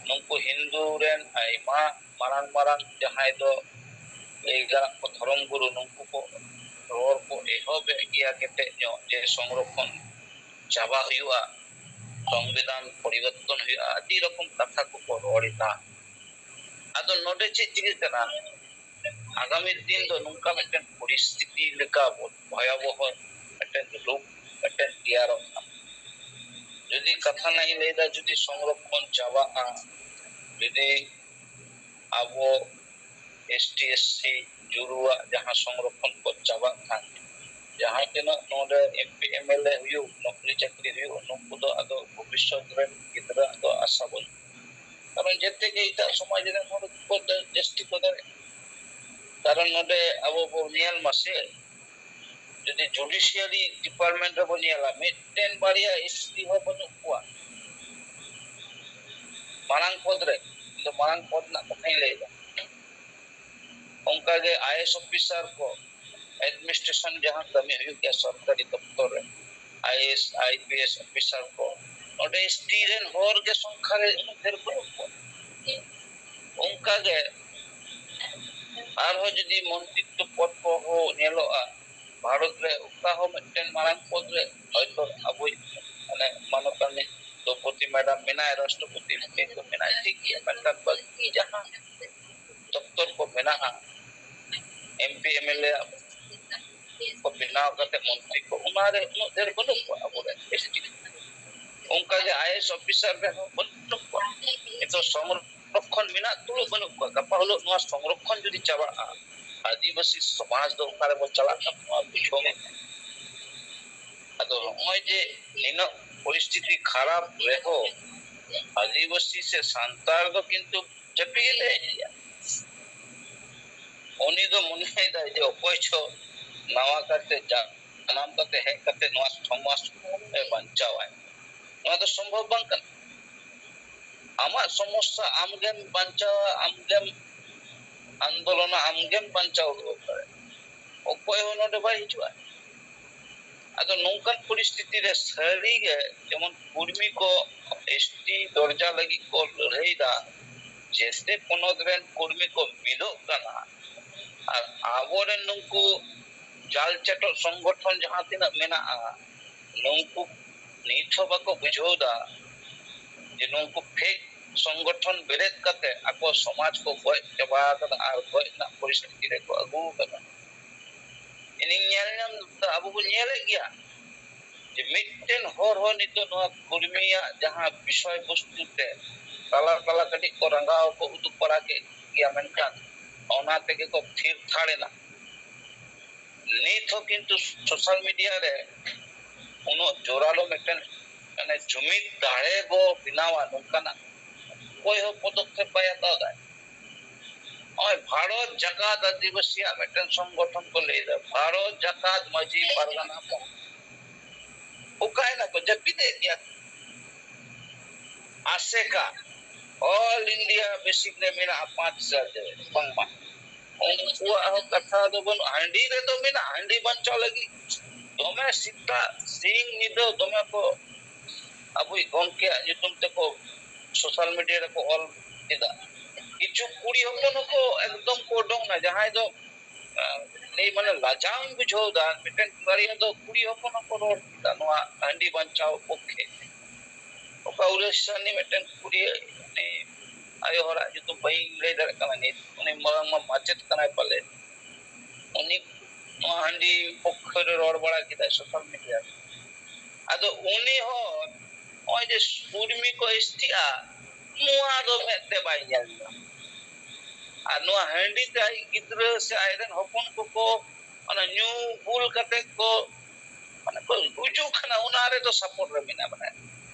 ᱱᱩᱠᱩ ᱦᱤᱱᱫᱩ ᱨᱮᱱ ᱟᱭᱢᱟ ᱢᱟᱨᱟᱝ ᱢᱟᱨᱟᱝ ᱡᱟᱦᱟᱸᱭ ᱫᱚ ᱞᱟᱹᱭ ᱜᱟᱱᱚᱜ ᱠᱚ ᱫᱷᱚᱨᱚᱢ ᱜᱩᱨᱩ, ᱱᱩᱠᱩ ᱠᱚ ᱨᱚᱲ ᱠᱚ ᱮᱦᱚᱵᱮᱫ ᱜᱮᱭᱟ ᱠᱮᱴᱮᱡ ᱧᱚᱜ, ᱡᱮ ᱥᱚᱝᱨᱚᱠᱷᱚᱱ ᱪᱟᱵᱟ ᱦᱩᱭᱩᱜᱼᱟ, ᱥᱚᱝᱵᱤᱫᱷᱟᱱ ᱯᱚᱨᱤᱵᱚᱨᱛᱚᱱ ᱦᱩᱭᱩᱜᱼᱟ, ᱟᱹᱰᱤ ᱨᱚᱠᱚᱢ ᱠᱟᱛᱷᱟ ᱠᱚᱠᱚ ᱨᱚᱲ ᱮᱫᱟ᱾ ᱟᱫᱚ ᱱᱚᱰᱮ ᱪᱮᱫ ᱪᱤᱠᱟᱹᱜ ᱠᱟᱱᱟ, ᱟᱜᱟᱢᱤ ᱫᱤᱱ ᱫᱚ ᱱᱚᱝᱠᱟ ᱢᱤᱫᱴᱮᱱ ᱯᱚᱨᱤᱥᱛᱷᱤᱛᱤ ᱞᱮᱠᱟ ᱵᱷᱚᱭᱟᱵᱚᱦᱚ ᱢᱤᱫᱴᱮᱱ ᱨᱩᱯ ᱢᱤᱫᱴᱮᱱ ᱛᱮᱭᱟᱨᱚᱜ ᱠᱟᱱᱟ᱾ ᱡᱩᱫᱤ ᱠᱟᱛᱷᱟ ᱨᱮᱱᱟᱜ ᱤᱧ ᱞᱟᱹᱭᱫᱟ, ᱡᱩᱫᱤ ᱥᱚᱝᱨᱚᱠᱷᱚᱱ ᱪᱟᱵᱟᱜᱼᱟ, ᱡᱩᱫᱤ ᱟᱵᱚ ᱮᱥ ᱴᱤ ᱮᱥ ᱥᱤ ᱡᱩᱨᱩᱣᱟᱜ ᱡᱟᱦᱟᱸ ᱥᱚᱝᱨᱚᱠᱷᱚᱱ ᱠᱚ ᱪᱟᱵᱟᱜ ᱠᱷᱟᱱ, ᱡᱟᱦᱟᱸ ᱛᱤᱱᱟᱹᱜ ᱱᱚᱰᱮ M P M L A ᱦᱩᱭᱩᱜ, ᱱᱚᱠᱨᱤ ᱪᱟᱹᱠᱨᱤ ᱦᱩᱭᱩᱜ, ᱱᱩᱠᱩ ᱫᱚ ᱟᱫᱚ ᱵᱷᱚᱵᱤᱥᱥᱚᱛ ᱨᱮᱱ ᱜᱤᱫᱽᱨᱟᱹ ᱫᱚ ᱟᱥᱟ ᱵᱟᱹᱱᱩᱜ᱾ ᱠᱟᱨᱚᱱ ᱡᱮᱛᱮ ᱜᱮ ᱮᱴᱟᱜ ᱥᱚᱢᱟᱡᱽ ᱨᱮᱱ ᱦᱚᱲ ᱠᱚ ᱡᱟᱹᱥᱛᱤ ᱠᱚ ᱫᱟᱲᱮᱭᱟᱜᱼᱟ᱾ ᱠᱟᱨᱚᱱ ᱱᱚᱰᱮ ᱟᱵᱚ ᱵᱚ ᱧᱮᱞ ᱢᱟᱥᱮ, ᱡᱩᱫᱤ ᱡᱩᱰᱤᱥᱤᱭᱟᱨᱤ ᱰᱤᱯᱟᱨᱴᱢᱮᱱᱴ ᱨᱮᱵᱚ ᱧᱮᱞᱟ, ᱢᱤᱫᱴᱮᱱ ᱵᱟᱨᱭᱟ ᱮᱥ ᱴᱤ ᱦᱚᱸ ᱵᱟᱹᱱᱩᱜ ᱠᱚᱣᱟ᱾ ᱢᱟᱨᱟᱝ ᱯᱚᱫᱽ ᱨᱮ, ᱤᱧ ᱫᱚ ᱢᱟᱨᱟᱝ ᱯᱚᱫᱽ ᱨᱮᱱᱟᱜ ᱠᱟᱛᱷᱟᱧ ᱞᱟᱹᱭᱮᱫᱟ᱾ ᱚᱱᱠᱟᱜᱮ ᱟᱭ ᱮ ᱮᱥ ᱚᱯᱷᱤᱥᱟᱨ ᱠᱚ, ᱮᱰᱢᱤᱱᱤᱥᱴᱨᱮᱥᱚᱱ ᱡᱟᱦᱟᱸ ᱠᱟᱹᱢᱤ ᱦᱩᱭᱩᱜ ᱜᱮᱭᱟ ᱥᱚᱨᱠᱟᱨᱤ ᱫᱚᱯᱛᱚᱨ ᱨᱮ, I A S, I P S officer ᱠᱚ, ᱱᱚᱰᱮ ᱮᱥ ᱴᱤ ᱨᱮᱱ ᱦᱚᱲ ᱜᱮ ᱥᱚᱝᱠᱷᱟ ᱨᱮ ᱩᱱᱟᱹᱜ ᱰᱷᱮᱨ ᱵᱟᱹᱱᱩᱜ ᱠᱚᱣᱟ᱾ ᱚᱱᱠᱟᱜᱮ ᱟᱨᱦᱚᱸ ᱡᱩᱫᱤ ᱢᱚᱱᱛᱨᱤᱛᱛᱚ ᱯᱚᱫᱽ ᱠᱚᱦᱚᱸ ᱧᱮᱞᱚᱜᱼᱟ, ᱵᱷᱟᱨᱚᱛ ᱨᱮ ᱚᱠᱟ ᱦᱚᱸ ᱢᱤᱫᱴᱮᱱ ᱢᱟᱨᱟᱝ ᱯᱚᱫᱽ ᱨᱮ ᱦᱚᱭᱛᱚ ᱟᱵᱚᱭᱤᱡ ᱢᱟᱱᱮ ᱢᱟᱱᱚᱛᱟᱱᱤ ᱫᱨᱚᱯᱚᱫᱤ ᱢᱮᱰᱟᱢ ᱢᱮᱱᱟᱭ, ᱨᱟᱥᱴᱨᱚᱯᱚᱛᱤ ᱢᱮᱱᱟᱭ, ᱴᱷᱤᱠ ᱜᱮᱭᱟ, ᱢᱮᱱᱠᱷᱟᱱ ᱵᱟᱹᱠᱤ ᱡᱟᱦᱟᱸ ᱫᱚᱯᱛᱚᱨ ᱠᱚ ᱢᱮᱱᱟᱜᱼᱟ, M P M L A ᱠᱚ ᱵᱮᱱᱟᱣ ᱠᱟᱛᱮ ᱢᱚᱱᱛᱨᱤ ᱠᱚ, ᱚᱱᱟᱨᱮ ᱩᱱᱟᱹᱜ ᱰᱷᱮᱨ ᱵᱟᱹᱱᱩᱜ ᱠᱚᱣᱟ ᱟᱵᱚᱨᱮᱱ ᱮᱥ ᱴᱤ᱾ ᱚᱱᱠᱟᱜᱮ ᱟᱭ ᱮ ᱮᱥ ᱚᱯᱷᱤᱥᱟᱨ ᱨᱮᱦᱚᱸ ᱵᱟᱹᱱᱩᱜ ᱠᱚᱣᱟ᱾ ᱱᱤᱛᱚᱜ ᱥᱚᱝᱨᱚᱠᱷᱚᱱ ᱢᱮᱱᱟᱜ ᱛᱩᱞᱩᱡ ᱵᱟᱹᱱᱩᱜ ᱠᱚᱣᱟ, ᱜᱟᱯᱟ ᱦᱤᱞᱳᱜ ᱱᱚᱣᱟ ᱥᱚᱝᱨᱚᱠᱷᱚᱱ ᱡᱩᱫᱤ ᱪᱟᱵᱟᱜᱼᱟ, ᱟᱹᱫᱤᱵᱟᱹᱥᱤ ᱥᱚᱢᱟᱡᱽ ᱫᱚ ᱚᱠᱟ ᱨᱮᱵᱚ ᱪᱟᱞᱟᱜ ᱠᱟᱱᱟ, ᱱᱚᱣᱟ ᱵᱩᱡᱷᱟᱹᱣ ᱢᱮ᱾ ᱟᱫᱚ ᱱᱚᱜᱼᱚᱭ ᱡᱮ ᱱᱤᱱᱟᱹᱜ ᱯᱚᱨᱤᱥᱛᱷᱤᱛᱤ ᱠᱷᱟᱨᱟᱯ ᱨᱮᱦᱚᱸ ᱟᱹᱫᱤᱵᱟᱹᱥᱤ ᱥᱮ ᱥᱟᱱᱛᱟᱲ ᱫᱚ ᱠᱤᱱᱛᱩ ᱡᱟᱹᱯᱤᱫ ᱮ ᱞᱟᱹᱭ ᱜᱮᱭᱟ᱾ ᱩᱱᱤ ᱫᱚ ᱢᱚᱱᱮᱭᱮᱫᱟᱭ ᱡᱮ ᱚᱠᱚᱭ ᱪᱚ ᱱᱟᱣᱟ ᱠᱟᱛᱮ ᱡᱟᱱᱟᱢ ᱠᱟᱛᱮ ᱦᱮᱡ ᱠᱟᱛᱮ ᱱᱚᱣᱟ ᱥᱚᱢᱟᱡᱽ ᱮ ᱵᱟᱧᱪᱟᱣᱟᱭ᱾ ᱱᱚᱣᱟ ᱫᱚ ᱥᱚᱢᱵᱷᱚᱵ ᱵᱟᱝ ᱠᱟᱱᱟ᱾ ᱟᱢᱟᱜ ᱥᱚᱢᱚᱥᱥᱟ ᱟᱢᱜᱮᱢ ᱵᱟᱧᱪᱟᱣᱟ, ᱟᱢᱜᱮᱢ ᱟᱱᱫᱳᱞᱚᱱᱟ, ᱟᱢᱜᱮᱢ ᱵᱟᱧᱪᱟᱣ ᱨᱩᱣᱟᱹᱲ ᱫᱟᱲᱮᱭᱟᱜᱼᱟ᱾ ᱚᱠᱚᱭ ᱦᱚᱸ ᱱᱚᱰᱮ ᱵᱟᱭ ᱦᱤᱡᱩᱜᱼᱟ᱾ ᱟᱫᱚ ᱱᱚᱝᱠᱟᱱ ᱯᱚᱨᱤᱥᱛᱷᱤᱛᱤ ᱨᱮ ᱥᱟᱹᱨᱤᱜᱮ ᱡᱮᱢᱚᱱ ᱠᱚᱨᱢᱤ ᱠᱚ ᱮᱥ ᱴᱤ ᱫᱚᱨᱡᱟ ᱞᱟᱹᱜᱤᱫ ᱠᱚ ᱞᱟᱹᱲᱦᱟᱹᱭᱫᱟ, ᱡᱮᱛᱮ ᱯᱚᱱᱚᱛ ᱨᱮᱱ ᱠᱚᱨᱢᱤ ᱠᱚ ᱢᱤᱫᱚᱜ ᱠᱟᱱᱟ, ᱟᱨ ᱟᱵᱚᱨᱮᱱ ᱱᱩᱠᱩ ᱡᱟᱞ ᱪᱟᱴᱚᱜ ᱥᱚᱝᱜᱚᱴᱷᱚᱱ ᱡᱟᱦᱟᱸ ᱛᱤᱱᱟᱹᱜ ᱢᱮᱱᱟᱜᱼᱟ, ᱱᱩᱝᱠᱩ ᱱᱤᱛ ᱦᱚᱸ ᱵᱟᱠᱚ ᱵᱩᱡᱷᱟᱹᱣ ᱫᱟ ᱡᱮ ᱱᱩᱝᱠᱩ ᱯᱷᱮᱠ ᱥᱚᱝᱜᱚᱴᱷᱚᱱ ᱵᱮᱨᱮᱫ ᱠᱟᱛᱮ ᱟᱠᱚ ᱥᱚᱢᱟᱡᱽ ᱠᱚ ᱜᱚᱡ ᱪᱟᱵᱟ ᱟᱠᱟᱫᱟ ᱟᱨ ᱜᱚᱡ ᱨᱮᱱᱟᱜ ᱯᱚᱨᱤᱥᱛᱷᱤᱛᱤ ᱨᱮᱠᱚ ᱟᱹᱜᱩ ᱟᱠᱟᱫᱟ᱾ ᱤᱧᱤᱧ ᱧᱮᱞ ᱧᱟᱢ ᱫᱟ, ᱟᱵᱚ ᱵᱚᱱ ᱧᱮᱞᱮᱫ ᱜᱮᱭᱟ ᱡᱮ ᱢᱤᱫᱴᱮᱱ ᱦᱚᱲ ᱦᱚᱸ ᱱᱤᱛᱚᱜ ᱱᱚᱣᱟ ᱠᱩᱲᱢᱤᱭᱟᱜ ᱡᱟᱦᱟᱸ ᱵᱤᱥᱚᱭ ᱵᱚᱥᱛᱩ ᱛᱮ ᱛᱟᱞᱟ ᱛᱟᱞᱟ ᱠᱟᱹᱴᱤᱡ ᱠᱚ ᱨᱟᱸᱜᱟᱣ ᱠᱚ ᱩᱫᱩᱜ ᱵᱟᱲᱟ ᱠᱮᱫ ᱜᱮᱭᱟ, ᱢᱮᱱᱠᱷᱟᱱ ᱚᱱᱟ ᱛᱮᱜᱮ ᱠᱚ ᱛᱷᱤᱨ ᱛᱷᱟᱲ ᱮᱱᱟ᱾ ᱱᱤᱛ ᱦᱚᱸ ᱠᱤᱱᱛᱩ ᱥᱳᱥᱟᱞ ᱢᱤᱰᱤᱭᱟ ᱨᱮ ᱩᱱᱟᱹᱜ ᱡᱳᱨᱟᱞᱳ ᱢᱤᱫᱴᱮᱱ, ᱢᱟᱱᱮ, ᱡᱩᱢᱤᱫ ᱫᱟᱲᱮ ᱵᱚ ᱵᱮᱱᱟᱣᱟ, ᱱᱚᱝᱠᱟᱱᱟᱜ ᱚᱠᱚᱭ ᱦᱚᱸ ᱯᱚᱫᱚᱠᱷᱮᱯ ᱵᱟᱭ ᱦᱟᱛᱟᱣ ᱫᱟ᱾ ᱱᱚᱜᱼᱚᱭ ᱵᱷᱟᱨᱚᱛ ᱡᱟᱠᱟᱛ ᱟᱹᱫᱤᱵᱟᱹᱥᱤᱭᱟᱜ ᱢᱤᱫᱴᱮᱱ ᱥᱚᱝᱜᱚᱴᱷᱚᱱ ᱠᱚ ᱞᱟᱹᱭ ᱫᱟ, ᱵᱷᱟᱨᱚᱛ ᱡᱟᱠᱟᱛ ᱢᱟᱹᱡᱷᱤ ᱯᱟᱨᱜᱟᱱᱟ ᱢᱚᱦᱚᱞ᱾ ᱚᱠᱟᱭᱮᱱᱟ ᱠᱚ? ᱡᱟᱹᱯᱤᱫᱮᱫ ᱜᱮᱭᱟ ᱠᱚ᱾ ᱟᱥᱮᱠᱟ, ᱚᱞ ᱤᱱᱰᱤᱭᱟ ᱵᱮᱥᱤᱠ ᱨᱮ ᱢᱮᱱᱟᱜᱼᱟ ᱯᱟᱸᱪ ᱦᱟᱡᱟᱨ ᱡᱟᱭᱜᱟ ᱨᱮ, ᱵᱟᱝᱢᱟ᱾ ᱩᱱᱠᱩᱣᱟᱜ ᱦᱚᱸ ᱠᱟᱛᱷᱟ ᱫᱚ ᱵᱟᱹᱱᱩᱜ, ᱦᱟᱺᱰᱤ ᱨᱮᱫᱚ ᱢᱮᱱᱟᱜᱼᱟ, ᱦᱟᱺᱰᱤ ᱵᱟᱧᱪᱟᱣ ᱞᱟᱹᱜᱤᱫ ᱫᱚᱢᱮ ᱥᱮᱛᱟᱜ ᱥᱤᱧ ᱧᱤᱫᱟᱹ ᱫᱚᱢᱮ ᱠᱚ ᱟᱵᱚᱭᱤᱡ ᱜᱚᱢᱠᱮᱭᱟᱜ ᱧᱩᱛᱩᱢ ᱛᱮᱠᱚ ᱥᱳᱥᱟᱞ ᱢᱤᱰᱤᱭᱟ ᱨᱮᱠᱚ ᱚᱞ ᱠᱮᱫᱟ᱾ ᱠᱤᱪᱷᱩ ᱠᱩᱲᱤ ᱦᱚᱯᱚᱱ ᱦᱚᱸᱠᱚ ᱮᱠᱫᱚᱢ ᱠᱚ ᱚᱰᱚᱝ ᱮᱱᱟ, ᱡᱟᱦᱟᱸᱭ ᱫᱚ, ᱟᱸ, ᱞᱟᱹᱭ ᱢᱟᱱᱮ ᱞᱟᱡᱟᱣ ᱤᱧ ᱵᱩᱡᱷᱟᱹᱣ ᱮᱫᱟ᱾ ᱢᱤᱫᱴᱮᱱ ᱵᱟᱨᱭᱟ ᱫᱚ ᱠᱩᱲᱤ ᱦᱚᱯᱚᱱ ᱦᱚᱸᱠᱚ ᱨᱚᱲ ᱠᱮᱫᱟ ᱱᱚᱣᱟ ᱦᱟᱺᱰᱤ ᱵᱟᱧᱪᱟᱣ ᱯᱚᱠᱠᱷᱮ᱾ ᱚᱠᱟ ᱩᱲᱤᱥᱥᱟ ᱨᱤᱱᱤᱡ ᱢᱤᱫᱴᱮᱱ ᱠᱩᱲᱤ, ᱩᱱᱤ ᱟᱭᱳ ᱦᱚᱲᱟᱜ ᱧᱩᱛᱩᱢ ᱵᱟᱹᱧ ᱞᱟᱹᱭ ᱫᱟᱲᱮᱭᱟᱜ ᱠᱟᱱᱟ ᱱᱤᱛ, ᱩᱱᱤ ᱢᱟᱨᱟᱝ ᱢᱟ ᱢᱟᱪᱮᱫ ᱠᱟᱱᱟᱭ ᱯᱟᱞᱮ, ᱩᱱᱤ ᱱᱚᱣᱟ ᱦᱟᱺᱰᱤ ᱯᱚᱠᱠᱷᱚ ᱨᱮ ᱨᱚᱲ ᱵᱟᱲᱟ ᱠᱮᱫᱟᱭ ᱥᱳᱥᱟᱞ ᱢᱤᱰᱤᱭᱟ ᱨᱮ᱾ ᱟᱫᱚ ᱩᱱᱤ ᱦᱚᱸ ᱱᱚᱜᱼᱚᱭ ᱡᱮ ᱩᱨᱢᱤ ᱠᱚ ᱮᱥᱴᱤᱜᱼᱟ, ᱱᱚᱣᱟ ᱫᱚ ᱢᱮᱫ ᱛᱮ ᱵᱟᱭ ᱧᱮᱞ ᱮᱫᱟ᱾ ᱟᱨ ᱱᱚᱣᱟ ᱦᱟᱺᱰᱤ ᱛᱮ ᱟᱡ ᱜᱤᱫᱽᱨᱟᱹ ᱥᱮ ᱟᱡᱨᱮᱱ ᱦᱚᱯᱚᱱ ᱠᱚᱠᱚ ᱚᱱᱟ ᱧᱩ ᱵᱩᱞ ᱠᱟᱛᱮ ᱠᱚ, ᱢᱟᱱᱮ, ᱠᱚ ᱜᱩᱡᱩᱜ ᱠᱟᱱᱟ, ᱚᱱᱟ ᱨᱮᱫᱚ ᱥᱟᱯᱳᱨᱴ ᱨᱮ ᱢᱮᱱᱟᱜᱼᱟ᱾ ᱢᱟᱱᱮ,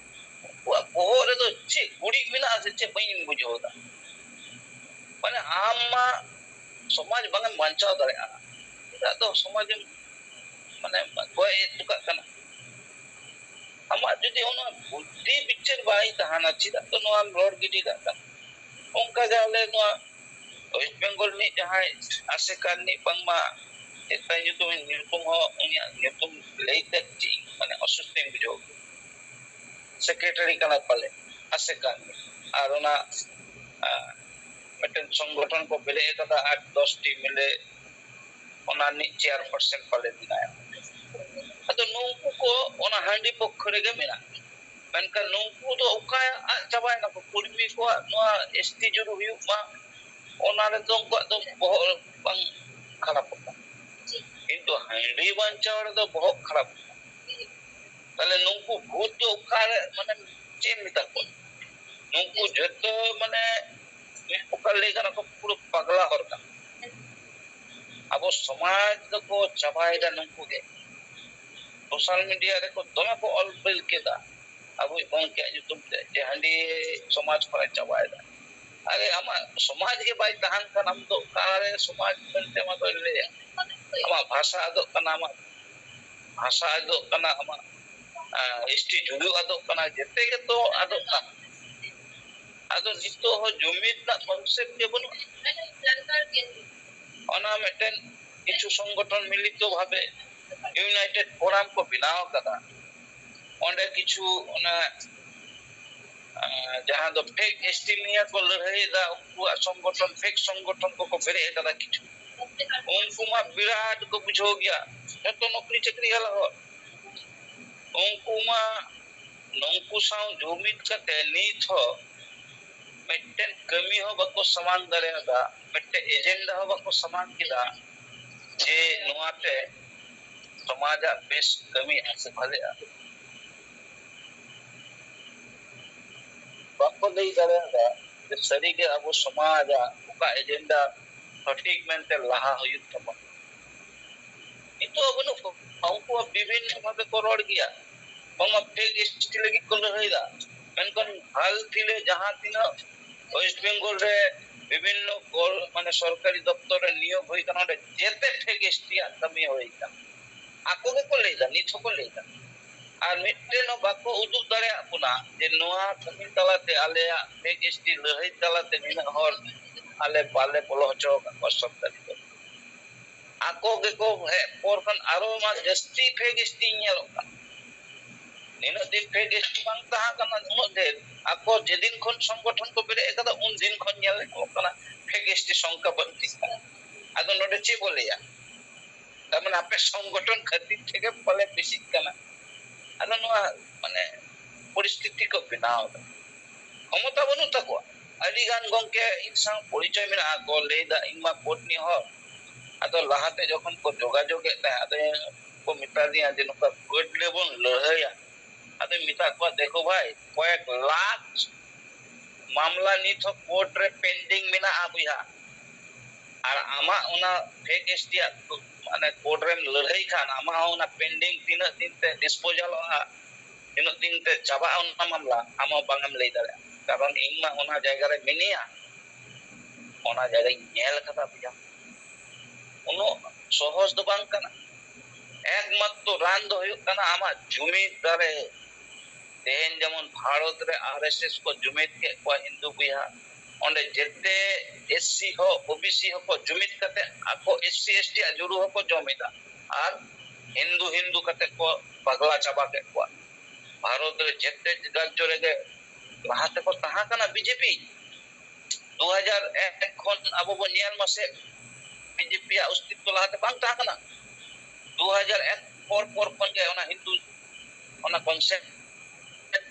ᱩᱱᱠᱩᱣᱟᱜ ᱵᱚᱦᱚᱜ ᱨᱮᱫᱚ ᱪᱮᱫ ᱜᱩᱲᱤᱡ ᱢᱮᱱᱟᱜᱼᱟ ᱥᱮ ᱪᱮᱫ, ᱵᱟᱹᱧ ᱵᱩᱡᱷᱟᱹᱣ ᱮᱫᱟ᱾ ᱢᱟᱱᱮ, ᱟᱢ ᱢᱟ ᱥᱚᱢᱟᱡᱽ ᱵᱟᱝ ᱮᱢ ᱵᱟᱧᱪᱟᱣ ᱫᱟᱲᱮᱭᱟᱜᱼᱟ, ᱪᱮᱫᱟᱜ ᱫᱚ ᱥᱚᱢᱟᱡᱽ ᱮᱢ, ᱢᱟᱱᱮ, ᱜᱚᱡ ᱦᱚᱪᱚ ᱠᱟᱜ ᱠᱟᱱᱟ? ᱟᱢᱟᱜ ᱡᱩᱫᱤ ᱚᱱᱟ ᱵᱩᱫᱽᱫᱷᱤ ᱵᱤᱪᱟᱹᱨ ᱵᱟᱭ ᱛᱟᱦᱮᱱᱟ, ᱪᱮᱫᱟᱜ ᱫᱚ ᱱᱚᱣᱟᱢ ᱨᱚᱲ ᱜᱤᱰᱤ ᱠᱟᱜ ᱠᱟᱱᱟ? ᱚᱱᱠᱟ ᱜᱮ ᱟᱞᱮ ᱱᱚᱣᱟ ᱳᱭᱮᱥᱴ ᱵᱮᱝᱜᱚᱞ ᱨᱤᱱᱤᱡ ᱡᱟᱦᱟᱸᱭ ᱟᱥᱮᱠᱟ ᱨᱤᱱᱤᱡ ᱵᱟᱝᱢᱟ ᱪᱮᱫ ᱛᱟᱭ ᱧᱩᱛᱩᱢ, ᱧᱩᱛᱩᱢ ᱦᱚᱸ, ᱩᱱᱤᱭᱟᱜ ᱧᱩᱛᱩᱢ ᱞᱟᱹᱭ ᱛᱮ ᱪᱮᱫ ᱤᱧ, ᱢᱟᱱᱮ, ᱚᱥᱩᱥᱛᱷᱚᱧ ᱵᱩᱡᱷᱟᱹᱣ ᱠᱮᱫᱟ᱾ ᱥᱮᱠᱨᱮᱴᱟᱨᱤ ᱠᱟᱱᱟᱭ ᱯᱟᱞᱮ ᱟᱥᱮᱠᱟ ᱨᱤᱱᱤᱡ᱾ ᱟᱨ ᱚᱱᱟ, ᱟ, ᱢᱤᱫᱴᱮᱱ ᱥᱚᱝᱜᱚᱴᱷᱚᱱ ᱠᱚ ᱵᱮᱨᱮᱫ ᱟᱠᱟᱫᱟ, ᱟᱴ ᱫᱚᱥ ᱴᱤ ᱢᱤᱞᱮ ᱚᱱᱟ ᱨᱤᱱᱤᱡ ᱪᱮᱭᱟᱨᱯᱟᱨᱥᱚᱱ ᱯᱟᱞᱮ ᱢᱮᱱᱟᱭᱟ᱾ ᱟᱫᱚ ᱱᱩᱝᱠᱩ ᱠᱚ ᱚᱱᱟ ᱦᱟᱺᱰᱤ ᱯᱚᱠᱠᱷᱚ ᱨᱮᱜᱮ ᱢᱮᱱᱟᱜ ᱠᱚᱣᱟ᱾ ᱢᱮᱱᱠᱷᱟᱱ ᱱᱩᱝᱠᱩ ᱫᱚ ᱚᱠᱟ ᱟᱫ ᱪᱟᱵᱟᱭᱮᱱᱟ ᱠᱚ? ᱠᱩᱲᱢᱤ ᱠᱚᱣᱟᱜ ᱱᱚᱣᱟ ᱮᱥ ᱴᱤ ᱡᱩᱨᱩ ᱦᱩᱭᱩᱜ ᱢᱟ, ᱚᱱᱟ ᱨᱮᱫᱚ ᱩᱱᱠᱩᱣᱟᱜ ᱫᱚ ᱵᱚᱦᱚᱜ ᱵᱟᱝ ᱠᱷᱟᱨᱟᱯᱚᱜ ᱠᱟᱱᱟ, ᱠᱤᱱᱛᱩ ᱦᱟᱺᱰᱤ ᱵᱟᱧᱪᱟᱣ ᱨᱮᱫᱚ ᱵᱚᱦᱚᱜ ᱠᱷᱟᱨᱟᱯᱚᱜ ᱠᱟᱱᱟ᱾ ᱛᱟᱦᱞᱮ ᱱᱩᱠᱩ ᱵᱷᱩᱛ ᱫᱚ ᱚᱠᱟᱨᱮ, ᱢᱟᱱᱮ, ᱪᱮᱫ ᱮᱢ ᱢᱮᱛᱟ ᱠᱚᱣᱟ? ᱱᱩᱠᱩ ᱡᱚᱛᱚ, ᱢᱟᱱᱮ, ᱢᱤᱫ ᱯᱨᱚᱠᱟᱨ ᱞᱟᱹᱭ ᱜᱟᱱᱚᱜᱼᱟ, ᱯᱩᱨᱟᱹ ᱯᱟᱜᱽᱞᱟ ᱦᱚᱲ ᱠᱟᱱᱟ᱾ ᱟᱵᱚ ᱥᱚᱢᱟᱡᱽ ᱫᱚᱠᱚ ᱪᱟᱵᱟᱭᱮᱫᱟ ᱱᱩᱠᱩ ᱜᱮ᱾ ᱥᱳᱥᱟᱞ ᱢᱤᱰᱤᱭᱟ ᱨᱮᱠᱚ ᱫᱚᱢᱮ ᱠᱚ ᱚᱞ ᱵᱤᱞ ᱠᱮᱫᱟ ᱟᱵᱚᱭᱤᱡ ᱜᱚᱢᱠᱮᱭᱟᱜ ᱧᱩᱛᱩᱢ ᱛᱮ, ᱡᱮ ᱦᱟᱺᱰᱤ ᱥᱚᱢᱟᱡᱽ ᱠᱷᱚᱱᱮ ᱪᱟᱵᱟᱭᱮᱫᱟ᱾ ᱟᱨᱮ, ᱟᱢᱟᱜ ᱥᱚᱢᱟᱡᱽ ᱜᱮ ᱵᱟᱭ ᱛᱟᱦᱮᱱ ᱠᱷᱟᱱ ᱟᱢ ᱫᱚ ᱚᱠᱟᱨᱮ ᱥᱚᱢᱟᱡᱽ ᱢᱮᱱᱛᱮ ᱟᱢᱟᱜ ᱫᱚᱭ ᱞᱟᱹᱭᱟ? ᱟᱢᱟᱜ ᱵᱷᱟᱥᱟ ᱟᱫᱚᱜ ᱠᱟᱱᱟ, ᱟᱢᱟᱜ ᱵᱷᱟᱥᱟ ᱟᱫᱚᱜ ᱠᱟᱱᱟ, ᱟᱢᱟᱜ, ᱟᱸ, ᱮᱥ ᱴᱤ ᱡᱩᱞᱩ ᱟᱫᱚᱜ ᱠᱟᱱᱟ, ᱡᱮᱛᱮ ᱜᱮᱛᱚ ᱟᱫᱚᱜ ᱠᱟᱱᱟ᱾ ᱟᱫᱚ ᱱᱤᱛᱚᱜ ᱦᱚᱸ ᱡᱩᱢᱤᱫ ᱨᱮᱱᱟᱜ ᱠᱚᱱᱥᱮᱯᱴ ᱜᱮ ᱵᱟᱹᱱᱩᱜᱼᱟ᱾ ᱚᱱᱟ ᱢᱤᱫᱴᱮᱱ ᱠᱤᱪᱷᱩ ᱥᱚᱝᱜᱚᱴᱷᱚᱱ ᱢᱤᱞᱤᱛᱚ ᱵᱷᱟᱵᱮ ᱤᱭᱩᱱᱟᱭᱴᱮᱰ ᱯᱷᱳᱨᱟᱢ ᱠᱚ ᱵᱮᱱᱟᱣ ᱟᱠᱟᱫᱟ᱾ ᱚᱸᱰᱮ ᱠᱤᱪᱷᱩ ᱚᱱᱟ, ᱟᱸ, ᱡᱟᱦᱟᱸ ᱫᱚ ᱯᱷᱮᱠ ᱮᱥ ᱴᱤ ᱱᱤᱭᱟᱹ ᱠᱚ ᱞᱟᱹᱲᱦᱟᱹᱭᱮᱫᱟ, ᱩᱱᱠᱩᱣᱟᱜ ᱥᱚᱝᱜᱚᱴᱷᱚᱱ, ᱯᱷᱮᱠ ᱥᱚᱝᱜᱚᱴᱷᱚᱱ ᱠᱚᱠᱚ ᱵᱮᱨᱮᱫ ᱟᱠᱟᱫᱟ ᱠᱤᱪᱷᱩ᱾ ᱩᱱᱠᱩ ᱢᱟ ᱵᱤᱨᱟᱴ ᱠᱚ ᱵᱩᱡᱷᱟᱹᱣ ᱜᱮᱭᱟ, ᱡᱚᱛᱚ ᱱᱚᱠᱨᱤ ᱪᱟᱹᱠᱨᱤ ᱦᱟᱞᱟ ᱦᱚᱲ᱾ ᱩᱱᱠᱩ ᱢᱟ ᱱᱩᱝᱠᱩ ᱥᱟᱶ ᱡᱩᱢᱤᱫ ᱠᱟᱛᱮ ᱱᱤᱛ ᱦᱚᱸ ᱢᱤᱫᱴᱮᱱ ᱠᱟᱹᱢᱤ ᱦᱚᱸ ᱵᱟᱠᱚ ᱥᱟᱢᱟᱝ ᱫᱟᱲᱮᱭᱟᱫᱟ, ᱢᱤᱫᱴᱮᱱ ᱮᱡᱮᱱᱰᱟ ᱦᱚᱸ ᱵᱟᱠᱚ ᱥᱟᱢᱟᱝ ᱠᱮᱫᱟ ᱡᱮ ᱱᱚᱣᱟᱛᱮ ᱥᱚᱢᱟᱡᱟᱜ ᱵᱮᱥ ᱠᱟᱹᱢᱤ ᱥᱮ ᱵᱷᱟᱞᱮᱜᱼᱟ᱾ ᱵᱟᱠᱚ ᱞᱟᱹᱭ ᱫᱟᱲᱮᱭᱟᱫᱟ ᱡᱮ ᱥᱟᱹᱨᱤᱜᱮ ᱟᱵᱚ ᱥᱚᱢᱟᱡᱟᱜ ᱚᱠᱟ ᱮᱡᱮᱱᱰᱟ ᱥᱚᱴᱷᱤᱠ ᱢᱮᱱᱛᱮ ᱞᱟᱦᱟ ᱦᱩᱭᱩᱜ ᱛᱟᱵᱚᱱᱟ᱾ ᱱᱤᱛᱚᱜ ᱵᱟᱹᱱᱩᱜ ᱠᱚᱣᱟ, ᱩᱱᱠᱩ ᱦᱚᱸ ᱵᱤᱵᱷᱤᱱᱱᱚ ᱵᱷᱟᱵᱮ ᱠᱚ ᱨᱚᱲ ᱜᱮᱭᱟ᱾ ᱵᱟᱝᱢᱟ ᱯᱷᱮᱠ ᱮᱥ ᱴᱤ ᱞᱟᱹᱜᱤᱫ ᱠᱚ ᱞᱟᱹᱲᱦᱟᱹᱭ ᱫᱟ, ᱢᱮᱱᱠᱷᱟᱱ ᱦᱟᱞ ᱯᱷᱤᱞᱮ ᱡᱟᱦᱟᱸ ᱛᱤᱱᱟᱹᱜ ᱳᱭᱮᱥᱴ ᱵᱮᱝᱜᱚᱞ ᱨᱮ ᱵᱤᱵᱷᱤᱱᱱᱚ ᱜᱚᱲ-, ᱢᱟᱱᱮ ᱥᱚᱨᱠᱟᱨᱤ ᱫᱚᱯᱛᱚᱨ ᱨᱮ ᱱᱤᱭᱳᱜ ᱦᱩᱭ ᱠᱟᱱᱟ, ᱚᱸᱰᱮ ᱡᱮᱛᱮ ᱯᱷᱮᱠ ᱮᱥ ᱴᱤ ᱟᱜ ᱠᱟᱹᱢᱤ ᱦᱩᱭ ᱠᱟᱱᱟ᱾ ᱟᱠᱚ ᱜᱮᱠᱚ ᱞᱟᱹᱭ ᱫᱟ, ᱱᱤᱛ ᱦᱚᱸᱠᱚ ᱞᱟᱹᱭ ᱫᱟ᱾ ᱟᱨ ᱢᱤᱫᱴᱮᱱ ᱦᱚᱸ ᱵᱟᱠᱚ ᱩᱫᱩᱜ ᱫᱟᱲᱮᱭᱟᱜ ᱵᱚᱱᱟ ᱡᱮ ᱱᱚᱣᱟ ᱠᱟᱹᱢᱤ ᱛᱟᱞᱟᱛᱮ, ᱟᱞᱮᱭᱟᱜ ᱯᱷᱮᱠ ᱮᱥ ᱴᱤ ᱞᱟᱹᱲᱦᱟᱹᱭ ᱛᱟᱞᱟᱛᱮ ᱱᱤᱱᱟᱹᱜ ᱦᱚᱲ ᱟᱞᱮ ᱵᱟᱞᱮ ᱵᱚᱞᱚ ᱦᱚᱪᱚ ᱟᱠᱟᱫ ᱠᱚᱣᱟ ᱥᱚᱨᱠᱟᱨᱤ ᱫᱚᱯᱛᱚᱨ᱾ ᱟᱠᱚ ᱜᱮᱠᱚ ᱦᱮᱡ ᱯᱚᱨ ᱠᱷᱚᱱ ᱟᱨᱚ ᱢᱟ ᱡᱟᱹᱥᱛᱤ ᱯᱷᱮᱠ ᱮᱥ ᱴᱤ ᱧᱮᱞᱚᱜ ᱠᱟᱱᱟ᱾ ᱱᱤᱱᱟᱹᱜ ᱫᱤᱱ ᱯᱷᱮᱠ ᱮᱥ ᱴᱤ ᱵᱟᱝ ᱛᱟᱦᱮᱸ ᱠᱟᱱᱟ, ᱩᱱᱟᱹᱜ ᱰᱷᱮᱨ᱾ ᱟᱠᱚ ᱡᱮᱫᱤᱱ ᱠᱷᱚᱱ ᱥᱚᱝᱜᱚᱴᱷᱚᱱ ᱠᱚ ᱵᱮᱨᱮᱫ ᱟᱠᱟᱫᱟ, ᱩᱱ ᱫᱤᱱ ᱠᱷᱚᱱ ᱧᱮᱞ ᱧᱟᱢᱚᱜ ᱠᱟᱱᱟ ᱯᱷᱮᱠ ᱮᱥ ᱴᱤ ᱥᱚᱝᱠᱷᱟ ᱵᱟᱹᱲᱛᱤᱜ ᱠᱟᱱᱟ᱾ ᱟᱫᱚ ᱱᱚᱰᱮ ᱪᱮᱫ ᱵᱚ ᱞᱟᱹᱭᱟ? ᱛᱟᱨ ᱢᱟᱱᱮ ᱟᱯᱮ ᱥᱚᱝᱜᱚᱴᱷᱚᱱ ᱠᱷᱟᱹᱛᱤᱨ ᱛᱮᱜᱮ ᱯᱟᱞᱮ ᱵᱮᱥᱤᱜ ᱠᱟᱱᱟ᱾ ᱟᱫᱚ ᱱᱚᱣᱟ ᱢᱟᱱᱮ ᱯᱚᱨᱤᱥᱛᱷᱤᱛᱤ ᱠᱚ ᱵᱮᱱᱟᱣ ᱮᱫᱟ᱾ ᱠᱷᱚᱢᱚᱛᱟ ᱵᱟᱹᱱᱩᱜ ᱛᱟᱠᱚᱣᱟ᱾ ᱟᱹᱰᱤ ᱜᱟᱱ ᱜᱚᱝᱠᱮ ᱤᱧ ᱥᱟᱶ ᱯᱚᱨᱤᱪᱚᱭ ᱢᱮᱱᱟᱜᱼᱟ ᱠᱚ, ᱞᱟᱹᱭ ᱫᱟ ᱤᱧ ᱢᱟ ᱠᱳᱨᱴ ᱨᱤᱱᱤᱡ ᱦᱚᱲ᱾ ᱟᱫᱚ ᱞᱟᱦᱟᱛᱮ ᱡᱚᱠᱷᱚᱱ ᱠᱚ ᱡᱳᱜᱟᱡᱳᱜ ᱮᱫ ᱛᱟᱦᱮᱸ, ᱟᱫᱚ ᱠᱚ ᱢᱮᱛᱟ ᱫᱤᱧᱟ ᱡᱮ ᱱᱚᱝᱠᱟ ᱠᱳᱨᱴ ᱨᱮᱵᱚᱱ ᱞᱟᱹᱲᱦᱟᱹᱭᱟ᱾ ᱟᱫᱚᱧ ᱢᱮᱛᱟᱜ ᱠᱚᱣᱟ, ᱫᱮᱠᱷᱳ ᱵᱷᱟᱭ, ᱠᱚᱭᱮᱠ ᱞᱟᱠᱷ ᱢᱟᱢᱞᱟ ᱱᱤᱛ ᱦᱚᱸ ᱠᱳᱨᱴ ᱨᱮ ᱯᱮᱱᱰᱤᱝ ᱢᱮᱱᱟᱜᱼᱟ ᱵᱚᱭᱦᱟ᱾ ᱟᱨ ᱟᱢᱟᱜ ᱚᱱᱟ ᱯᱷᱮᱠ ᱮᱥᱴᱤ ᱟᱜ ᱢᱟᱱᱮ ᱠᱳᱨᱴ ᱨᱮᱢ ᱞᱟᱹᱲᱦᱟᱹᱭ ᱠᱷᱟᱱ, ᱟᱢᱟᱜ ᱦᱚᱸ ᱚᱱᱟ ᱯᱮᱱᱰᱤᱝ ᱛᱤᱱᱟᱹᱜ ᱫᱤᱱ ᱛᱮ ᱰᱤᱥᱯᱳᱡᱟᱞᱚᱜᱼᱟ, ᱛᱤᱱᱟᱹᱜ ᱫᱤᱱ ᱛᱮ ᱪᱟᱵᱟᱜᱼᱟ ᱚᱱᱟ ᱢᱟᱢᱞᱟ, ᱟᱢ ᱦᱚᱸ ᱵᱟᱝ ᱮᱢ ᱞᱟᱹᱭ ᱫᱟᱲᱮᱭᱟᱜᱼᱟ᱾ ᱠᱟᱨᱚᱱ ᱤᱧ ᱢᱟ ᱚᱱᱟ ᱡᱟᱭᱜᱟ ᱨᱮ ᱢᱤᱱᱟᱹᱧᱟ, ᱚᱱᱟ ᱡᱟᱭᱜᱟᱧ ᱧᱮᱞ ᱠᱟᱫᱟ ᱵᱚᱭᱦᱟ᱾ ᱩᱱᱟᱹᱜ ᱥᱚᱦᱚᱡ ᱫᱚ ᱵᱟᱝ ᱠᱟᱱᱟ᱾ ᱮᱠᱢᱟᱛᱨᱚ ᱨᱟᱱ ᱫᱚ ᱦᱩᱭᱩᱜ ᱠᱟᱱᱟ ᱟᱢᱟᱜ ᱡᱩᱢᱤᱫ ᱫᱟᱲᱮ᱾ ᱛᱮᱦᱮᱧ ᱡᱮᱢᱚᱱ ᱵᱷᱟᱨᱚᱛ ᱨᱮ ᱟᱨ ᱮᱥ ᱮᱥ ᱠᱚ ᱡᱩᱢᱤᱫ ᱠᱮᱫ ᱠᱚᱣᱟ ᱦᱤᱱᱫᱩ ᱵᱚᱭᱦᱟ, ᱚᱸᱰᱮ ᱡᱮᱛᱮ ᱮᱥ ᱥᱤ ᱦᱚᱸ, ᱳ ᱵᱤ ᱥᱤ ᱦᱚᱸᱠᱚ ᱡᱩᱢᱤᱫ ᱠᱟᱛᱮ ᱟᱠᱚ ᱮᱥ ᱥᱤ ᱮᱥ ᱴᱤ ᱟᱜ ᱡᱩᱲᱩ ᱦᱚᱸᱠᱚ ᱡᱚᱢ ᱮᱫᱟ᱾ ᱟᱨ ᱦᱤᱱᱫᱩ ᱦᱤᱱᱫᱩ ᱠᱟᱛᱮ ᱠᱚ ᱯᱟᱜᱽᱞᱟ ᱪᱟᱵᱟ ᱠᱮᱫ ᱠᱚᱣᱟ᱾ ᱵᱷᱟᱨᱚᱛ ᱨᱮ ᱡᱮᱛᱮ ᱨᱟᱡᱽᱡᱚ ᱨᱮᱜᱮ ᱞᱟᱦᱟ ᱛᱮᱠᱚ ᱛᱟᱦᱮᱸ ᱠᱟᱱᱟ ᱵᱤ ᱡᱮ ᱯᱤ᱾ ᱫᱩ ᱦᱟᱡᱟᱨ ᱮᱠ ᱠᱷᱚᱱ ᱟᱵᱚ ᱵᱚᱱ ᱧᱮᱞ ᱢᱟᱥᱮ, ᱵᱤ ᱡᱮ ᱯᱤ ᱟᱜ ᱚᱥᱛᱤᱛᱛᱚ ᱞᱟᱦᱟᱛᱮ ᱵᱟᱝ ᱛᱟᱦᱮᱸ ᱠᱟᱱᱟ᱾ ᱫᱩ ᱦᱟᱡᱟᱨ ᱮᱠ ᱯᱚᱨ ᱯᱚᱨ ᱠᱷᱚᱱ ᱜᱮ ᱚᱱᱟ ᱦᱤᱱᱫᱩ, ᱚᱱᱟ ᱠᱚᱱᱥᱮᱯᱴ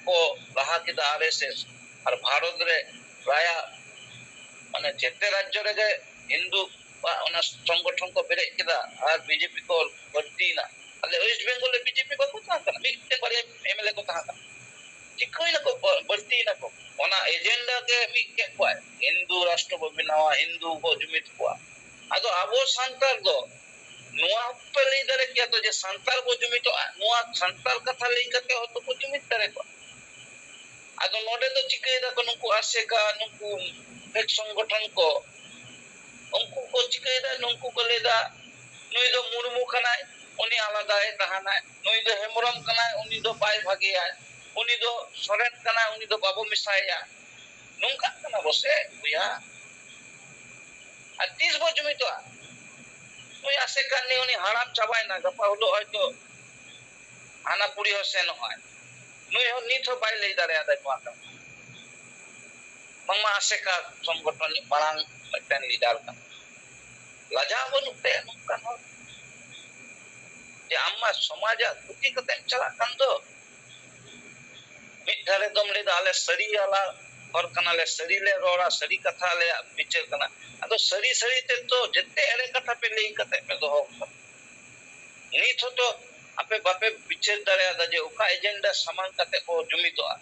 ᱠᱚ ᱞᱟᱦᱟ ᱠᱮᱫᱟ ᱟᱨ ᱮᱥ ᱮᱥ᱾ ᱟᱨ ᱵᱷᱟᱨᱚᱛ ᱨᱮ ᱯᱨᱟᱭ ᱢᱟᱱᱮ ᱡᱮᱛᱮ ᱨᱟᱡᱽᱡᱚ ᱨᱮᱜᱮ ᱦᱤᱱᱫᱩ ᱚᱱᱟ ᱥᱚᱝᱜᱚᱴᱷᱚᱱ ᱠᱚ ᱵᱮᱨᱮᱫ ᱠᱮᱫᱟ᱾ ᱟᱨ ᱵᱤ ᱡᱮ ᱯᱤ ᱠᱚ ᱵᱟᱹᱲᱛᱤᱭᱮᱱᱟ᱾ ᱟᱞᱮ ᱳᱭᱮᱥᱴ ᱵᱮᱝᱜᱚᱞ ᱨᱮ ᱵᱤ ᱡᱮ ᱯᱤ ᱵᱟᱠᱚ ᱛᱟᱦᱮᱸ ᱠᱟᱱᱟ, ᱢᱤᱫᱴᱮᱱ ᱵᱟᱨᱭᱟ ᱮᱢ ᱮᱞ ᱮ ᱠᱚ ᱛᱟᱦᱮᱸ ᱠᱟᱱᱟ᱾ ᱪᱤᱠᱟᱹᱭᱱᱟᱠᱚ? ᱵᱟᱹᱲᱛᱤᱭᱮᱱᱟᱠᱚ᱾ ᱚᱱᱟ ᱮᱡᱮᱱᱰᱟ ᱜᱮ ᱢᱤᱫ ᱠᱮᱫ ᱠᱚᱣᱟᱭ, ᱦᱤᱱᱫᱩ ᱨᱟᱥᱴᱨᱚ ᱵᱚ ᱵᱮᱱᱟᱣᱟ, ᱦᱤᱱᱫᱩ ᱵᱚ ᱡᱩᱢᱤᱫ ᱠᱚᱣᱟ᱾ ᱟᱫᱚ ᱟᱵᱚ ᱥᱟᱱᱛᱟᱲ ᱫᱚ ᱱᱚᱣᱟ ᱦᱚᱸᱯᱮ ᱞᱟᱹᱭ ᱫᱟᱲᱮ ᱠᱮᱭᱟ ᱛᱚ ᱡᱮ ᱥᱟᱱᱛᱟᱲ ᱵᱚ ᱡᱩᱢᱤᱫᱚᱜᱼᱟ? ᱱᱚᱣᱟ ᱥᱟᱱᱛᱟᱲ ᱠᱟᱛᱷᱟ ᱞᱟᱹᱭ ᱠᱟᱛᱮ ᱦᱚᱸᱛᱚ ᱠᱚ ᱡᱩᱢᱤᱫ ᱫᱟᱲᱮ ᱠᱚᱜᱼᱟ᱾ ᱟᱫᱚ ᱱᱚᱰᱮ ᱫᱚ ᱪᱤᱠᱟᱹᱭ ᱫᱟᱠᱚ ᱱᱩᱠᱩ ᱟᱥᱮᱠᱟ, ᱱᱩᱠᱩ ᱯᱷᱮᱠ ᱥᱚᱝᱜᱚᱴᱷᱚᱱ ᱠᱚ, ᱩᱱᱠᱩ ᱠᱚ ᱪᱤᱠᱟᱹᱭ ᱫᱟ, ᱱᱩᱠᱩ ᱠᱚ ᱞᱟᱹᱭ ᱫᱟ ᱱᱩᱭ ᱫᱚ ᱢᱩᱨᱢᱩ ᱠᱟᱱᱟᱭ, ᱩᱱᱤ ᱟᱞᱟᱫᱟᱭ ᱛᱟᱦᱮᱱᱟᱭ, ᱱᱩᱭ ᱫᱚ ᱦᱮᱢᱵᱨᱚᱢ ᱠᱟᱱᱟᱭ, ᱩᱱᱤ ᱫᱚ ᱵᱟᱭ ᱵᱷᱟᱜᱮᱭᱟᱭ, ᱩᱱᱤ ᱫᱚ ᱥᱚᱨᱮᱱ ᱠᱟᱱᱟᱭ, ᱩᱱᱤ ᱫᱚ ᱵᱟᱵᱚ ᱢᱮᱥᱟᱭᱮᱭᱟ᱾ ᱱᱚᱝᱠᱟᱜ ᱠᱟᱱᱟ ᱵᱚᱥᱮ ᱵᱚᱭᱦᱟ᱾ ᱟᱨ ᱛᱤᱥ ᱵᱚ ᱡᱩᱢᱤᱫᱚᱜᱼᱟ? ᱱᱩᱭ ᱟᱥᱮᱠᱟ ᱨᱤᱱᱤᱡ ᱩᱱᱤ ᱦᱟᱲᱟᱢ ᱪᱟᱵᱟᱭᱮᱱᱟ, ᱜᱟᱯᱟ ᱦᱤᱞᱳᱜ ᱦᱚᱭᱛᱳ ᱦᱟᱱᱟ ᱯᱩᱨᱤ ᱦᱚᱸ ᱥᱮᱱᱚᱜᱼᱟᱭ᱾ ᱱᱩᱭ ᱦᱚᱸ ᱱᱤᱛ ᱦᱚᱸ ᱵᱟᱭ ᱞᱟᱹᱭ ᱫᱟᱲᱮᱭᱟᱫᱟ ᱱᱚᱣᱟ ᱠᱟᱛᱷᱟ᱾ ᱵᱟᱝᱢᱟ ᱟᱥᱮᱠᱟ ᱥᱚᱝᱜᱚᱴᱷᱚᱱ ᱨᱤᱱᱤᱡ ᱢᱟᱲᱟᱝ ᱢᱤᱫᱴᱮᱱ ᱞᱤᱰᱟᱨ ᱠᱟᱱᱟ᱾ ᱞᱟᱡᱟᱣ ᱵᱟᱹᱱᱩᱜ ᱛᱟᱭᱟ ᱱᱚᱝᱠᱟᱱ ᱦᱚᱲ᱾ ᱡᱮ ᱟᱢ ᱢᱟ ᱥᱚᱢᱟᱡᱟᱜ ᱠᱷᱚᱛᱤ ᱠᱟᱛᱮᱢ ᱪᱟᱞᱟᱜ ᱠᱟᱱ ᱫᱚ᱾ ᱢᱤᱫ ᱫᱷᱟᱨᱮ ᱫᱚᱢ ᱞᱟᱹᱭᱫᱟ ᱟᱞᱮ ᱥᱟᱹᱨᱤ ᱟᱞᱟ ᱦᱚᱲ ᱠᱟᱱᱟᱞᱮ, ᱥᱟᱹᱨᱤ ᱞᱮ ᱨᱚᱲᱟ, ᱥᱟᱹᱨᱤ ᱠᱟᱛᱷᱟ ᱟᱞᱮᱭᱟᱜ ᱵᱤᱪᱟᱹᱨ ᱠᱟᱱᱟ᱾ ᱟᱫᱚ ᱥᱟᱹᱨᱤ ᱥᱟᱹᱨᱤ ᱛᱮ ᱛᱚ ᱡᱮᱛᱮ ᱮᱲᱮ ᱠᱟᱛᱷᱟ ᱯᱮ ᱞᱟᱹᱭ ᱠᱟᱛᱮ ᱯᱮ ᱫᱚᱦᱚ ᱠᱟᱫᱟ᱾ ᱱᱤᱛ ᱦᱚᱸᱛᱚ ᱟᱯᱮ ᱵᱟᱯᱮ ᱵᱤᱪᱟᱹᱨ ᱫᱟᱲᱮᱭᱟᱫᱟ ᱡᱮ ᱚᱠᱟ ᱮᱡᱮᱱᱰᱟ ᱥᱟᱢᱟᱝ ᱠᱟᱛᱮ ᱠᱚ ᱡᱩᱢᱤᱫᱚᱜᱼᱟ᱾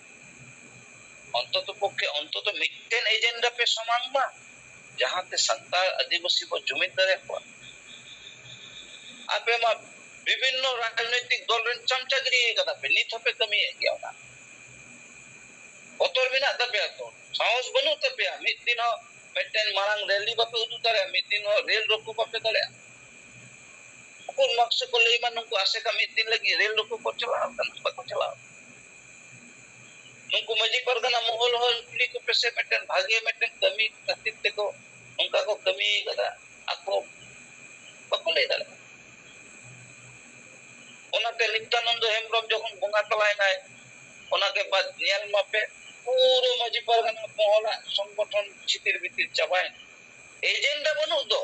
ᱚᱱᱛᱚᱛᱚ ᱯᱚᱠᱠᱷᱮ ᱚᱱᱛᱚᱛᱚ ᱢᱤᱫᱴᱮᱱ ᱮᱡᱮᱱᱰᱟ ᱯᱮ ᱥᱟᱢᱟᱝ ᱢᱟ, ᱡᱟᱦᱟᱸᱛᱮ ᱥᱟᱱᱛᱟᱲ ᱟᱹᱫᱤᱵᱟᱹᱥᱤ ᱵᱚ ᱡᱩᱢᱤᱫ ᱫᱟᱲᱮᱭᱟᱠᱚᱣᱟ᱾ ᱟᱯᱮ ᱢᱟ ᱵᱤᱵᱷᱤᱱᱱᱚ ᱨᱟᱡᱽᱱᱳᱭᱛᱤᱠ ᱫᱚᱞ ᱨᱮᱱ ᱪᱟᱢᱪᱟᱜᱤᱨᱤ ᱠᱟᱫᱟ ᱯᱮ, ᱱᱤᱛ ᱦᱚᱸᱯᱮ ᱠᱟᱹᱢᱤᱭᱮᱫ ᱜᱮᱭᱟ᱾ ᱚᱱᱟ ᱵᱚᱛᱚᱨ ᱢᱮᱱᱟᱜ ᱛᱟᱯᱮᱭᱟ ᱛᱚ, ᱥᱟᱦᱚᱥ ᱵᱟᱹᱱᱩᱜ ᱛᱟᱯᱮᱭᱟ᱾ ᱢᱤᱫ ᱫᱤᱱ ᱦᱚᱸ ᱢᱤᱫᱴᱮᱱ ᱢᱟᱨᱟᱝ ᱨᱮᱞᱤ ᱵᱟᱯᱮ ᱩᱫᱩᱜ ᱫᱟᱲᱮᱭᱟᱜᱼᱟ, ᱢᱤᱫ ᱫᱤᱱ ᱦᱚᱸ ᱨᱮᱞ ᱨᱳᱠᱳ ᱵᱟᱯᱮ ᱫᱟᱲᱮᱭᱟᱜᱼᱟ᱾ ᱩᱠᱩᱨ ᱢᱟᱠᱥᱮ ᱠᱚ ᱞᱟᱹᱭ ᱢᱟ ᱱᱩᱠᱩ ᱟᱥᱮᱠᱟ ᱢᱤᱫ ᱫᱤᱱ ᱞᱟᱹᱜᱤᱫ ᱨᱮᱞ ᱨᱳᱠᱳ ᱠᱚ ᱪᱟᱞᱟᱣ ᱠᱟᱱᱟ, ᱵᱟᱠᱚ ᱪᱟᱞᱟᱣ᱾ ᱱᱩᱠᱩ ᱢᱟᱹᱡᱷᱤ ᱯᱟᱨᱜᱟᱱᱟ ᱢᱚᱦᱚᱞ ᱦᱚᱸ ᱠᱩᱞᱤ ᱠᱚᱯᱮ ᱥᱮ ᱢᱤᱫᱴᱮᱱ ᱵᱷᱟᱜᱮ ᱢᱤᱫᱴᱮᱱ ᱠᱟᱹᱢᱤ ᱠᱷᱟᱹᱛᱤᱨ ᱛᱮᱠᱚ ᱱᱚᱝᱠᱟ ᱠᱚ ᱠᱟᱹᱢᱤ ᱠᱟᱫᱟ, ᱟᱠᱚ ᱵᱟᱠᱚ ᱞᱟᱹᱭ ᱫᱟᱲᱮᱭᱟᱜᱼᱟ᱾ ᱚᱱᱟᱛᱮ ᱱᱤᱛᱭᱟᱱᱚᱱᱫᱚ ᱦᱮᱢᱵᱨᱚᱢ ᱡᱚᱠᱷᱚᱱ ᱵᱚᱸᱜᱟ ᱛᱟᱞᱟᱭᱮᱱᱟᱭ, ᱚᱱᱟᱜᱮ ᱵᱟᱫ ᱧᱮᱞ ᱢᱟᱯᱮ, ᱯᱩᱨᱟᱹ ᱢᱟᱹᱡᱷᱤ ᱯᱟᱨᱜᱟᱱᱟ ᱢᱚᱦᱚᱞᱟᱜ ᱥᱚᱝᱜᱚᱴᱷᱚᱱ ᱪᱷᱤᱛᱤᱨ ᱵᱤᱛᱤᱨ ᱪᱟᱵᱟᱭᱮᱱᱟ᱾ ᱮᱡᱮᱱᱰᱟ ᱵᱟᱹᱱᱩᱜ ᱫᱚ᱾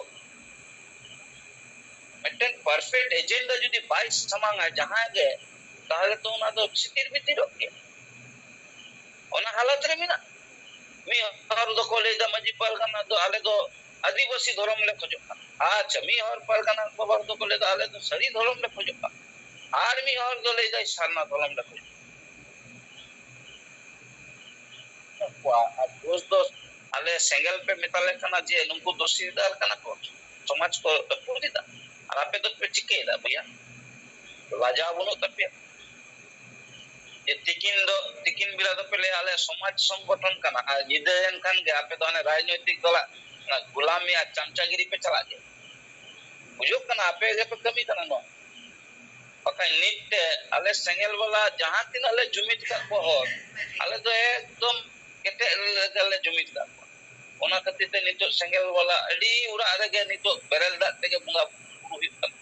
ᱢᱤᱫᱴᱮᱱ ᱯᱟᱨᱯᱷᱮᱠᱴ ᱮᱡᱮᱱᱰᱟ ᱡᱩᱫᱤ ᱵᱟᱭ ᱥᱟᱢᱟᱝᱟ ᱡᱟᱦᱟᱸᱭ ᱜᱮ, ᱛᱟᱦᱚᱞᱮ ᱛᱚ ᱚᱱᱟ ᱫᱚ ᱪᱷᱤᱛᱤᱨ ᱵᱤᱛᱤᱨᱚᱜ ᱜᱮᱭᱟ᱾ ᱚᱱᱟ ᱦᱟᱞᱚᱛ ᱨᱮ ᱢᱮᱱᱟᱜ᱾ ᱢᱤᱫ ᱦᱚᱲ ᱫᱚᱠᱚ ᱞᱟᱹᱭᱫᱟ ᱢᱟᱹᱡᱷᱤ ᱯᱟᱨᱜᱟᱱᱟ ᱫᱚ ᱟᱞᱮ ᱫᱚ ᱟᱹᱫᱤᱵᱟᱹᱥᱤ ᱫᱷᱚᱨᱚᱢ ᱞᱮ ᱠᱷᱚᱡᱚᱜ ᱠᱟᱱᱟ᱾ ᱟᱪᱪᱷᱟ, ᱢᱤᱫ ᱦᱚᱲ ᱯᱟᱨᱜᱟᱱᱟ ᱵᱟᱵᱟ ᱫᱚᱠᱚ ᱞᱟᱹᱭᱫᱟ ᱟᱞᱮ ᱫᱚ ᱥᱟᱹᱨᱤ ᱫᱷᱚᱨᱚᱢ ᱞᱮ ᱠᱷᱚᱡᱚᱜ ᱠᱟᱱᱟ, ᱟᱨ ᱢᱤᱫ ᱦᱚᱲ ᱫᱚ ᱞᱟᱹᱭᱫᱟᱭ ᱥᱟᱨᱱᱟ ᱫᱷᱚᱨᱚᱢ ᱞᱮ ᱠᱷᱚᱡᱚᱜ ᱠᱟᱱᱟ᱾ ᱟᱨ ᱫᱳᱥ ᱫᱚ ᱟᱞᱮ ᱥᱮᱸᱜᱮᱞ ᱯᱮ ᱢᱮᱛᱟ ᱞᱮ ᱠᱟᱱᱟ ᱡᱮ ᱱᱩᱠᱩ ᱫᱳᱥᱤᱫᱟᱨ ᱠᱟᱱᱟ ᱠᱚ, ᱥᱚᱢᱟᱡᱽ ᱠᱚ ᱨᱟᱹᱯᱩᱫ ᱮᱫᱟ, ᱟᱨ ᱟᱯᱮ ᱫᱚᱯᱮ ᱪᱤᱠᱟᱹᱭᱮᱫᱟ ᱵᱚᱭᱦᱟ? ᱞᱟᱡᱟᱣ ᱵᱟᱹᱱᱩᱜ ᱛᱟᱯᱮᱭᱟ? ᱡᱮ ᱛᱤᱠᱤᱱ ᱫᱚ, ᱛᱤᱠᱤᱱ ᱵᱮᱲᱟ ᱫᱚᱯᱮ ᱞᱟᱹᱭᱟ ᱟᱞᱮ ᱥᱚᱢᱟᱡᱽ ᱥᱚᱝᱜᱚᱴᱷᱚᱱ ᱠᱟᱱᱟ, ᱟᱨ ᱧᱤᱫᱟᱹ ᱮᱱ ᱠᱷᱟᱱ ᱜᱮ ᱟᱯᱮ ᱫᱚ ᱦᱟᱱᱮ ᱨᱟᱡᱽᱱᱳᱭᱛᱤᱠ ᱫᱚᱞᱟᱜ ᱚᱱᱟ ᱜᱩᱞᱟᱢᱤ ᱟᱨ ᱪᱟᱢᱪᱟᱜᱤᱨᱤ ᱯᱮ ᱪᱟᱞᱟᱜ ᱜᱮᱭᱟ᱾ ᱵᱩᱡᱷᱟᱹᱜ ᱠᱟᱱᱟ ᱟᱯᱮ ᱜᱮᱯᱮ ᱠᱟᱹᱢᱤ ᱠᱟᱱᱟ ᱱᱚᱣᱟ᱾ ᱵᱟᱠᱷᱟᱱ ᱱᱤᱛ ᱛᱮ ᱟᱞᱮ ᱥᱮᱸᱜᱮᱞ ᱵᱟᱞᱟ ᱡᱟᱦᱟᱸ ᱛᱤᱱᱟᱹᱜ ᱞᱮ ᱡᱩᱢᱤᱫ ᱠᱟᱜ ᱠᱚᱣᱟ ᱦᱚᱲ, ᱟᱞᱮ ᱫᱚ ᱮᱠᱫᱚᱢ ᱠᱮᱴᱮᱡ ᱞᱮᱠᱟ ᱞᱮ ᱡᱩᱢᱤᱫ ᱠᱟᱜ ᱠᱚᱣᱟ᱾ ᱚᱱᱟ ᱠᱷᱟᱹᱛᱤᱨ ᱛᱮ ᱱᱤᱛᱚᱜ ᱥᱮᱸᱜᱮᱞ ᱵᱟᱞᱟ ᱟᱹᱰᱤ ᱚᱲᱟᱜ ᱨᱮᱜᱮ ᱱᱤᱛᱚᱜ ᱵᱮᱨᱮᱞ ᱫᱟᱜ ᱛᱮᱜᱮ ᱵᱚᱸᱜᱟ ᱵᱩᱨᱩ ᱦᱩᱭᱩᱜ ᱠᱟᱱᱟ᱾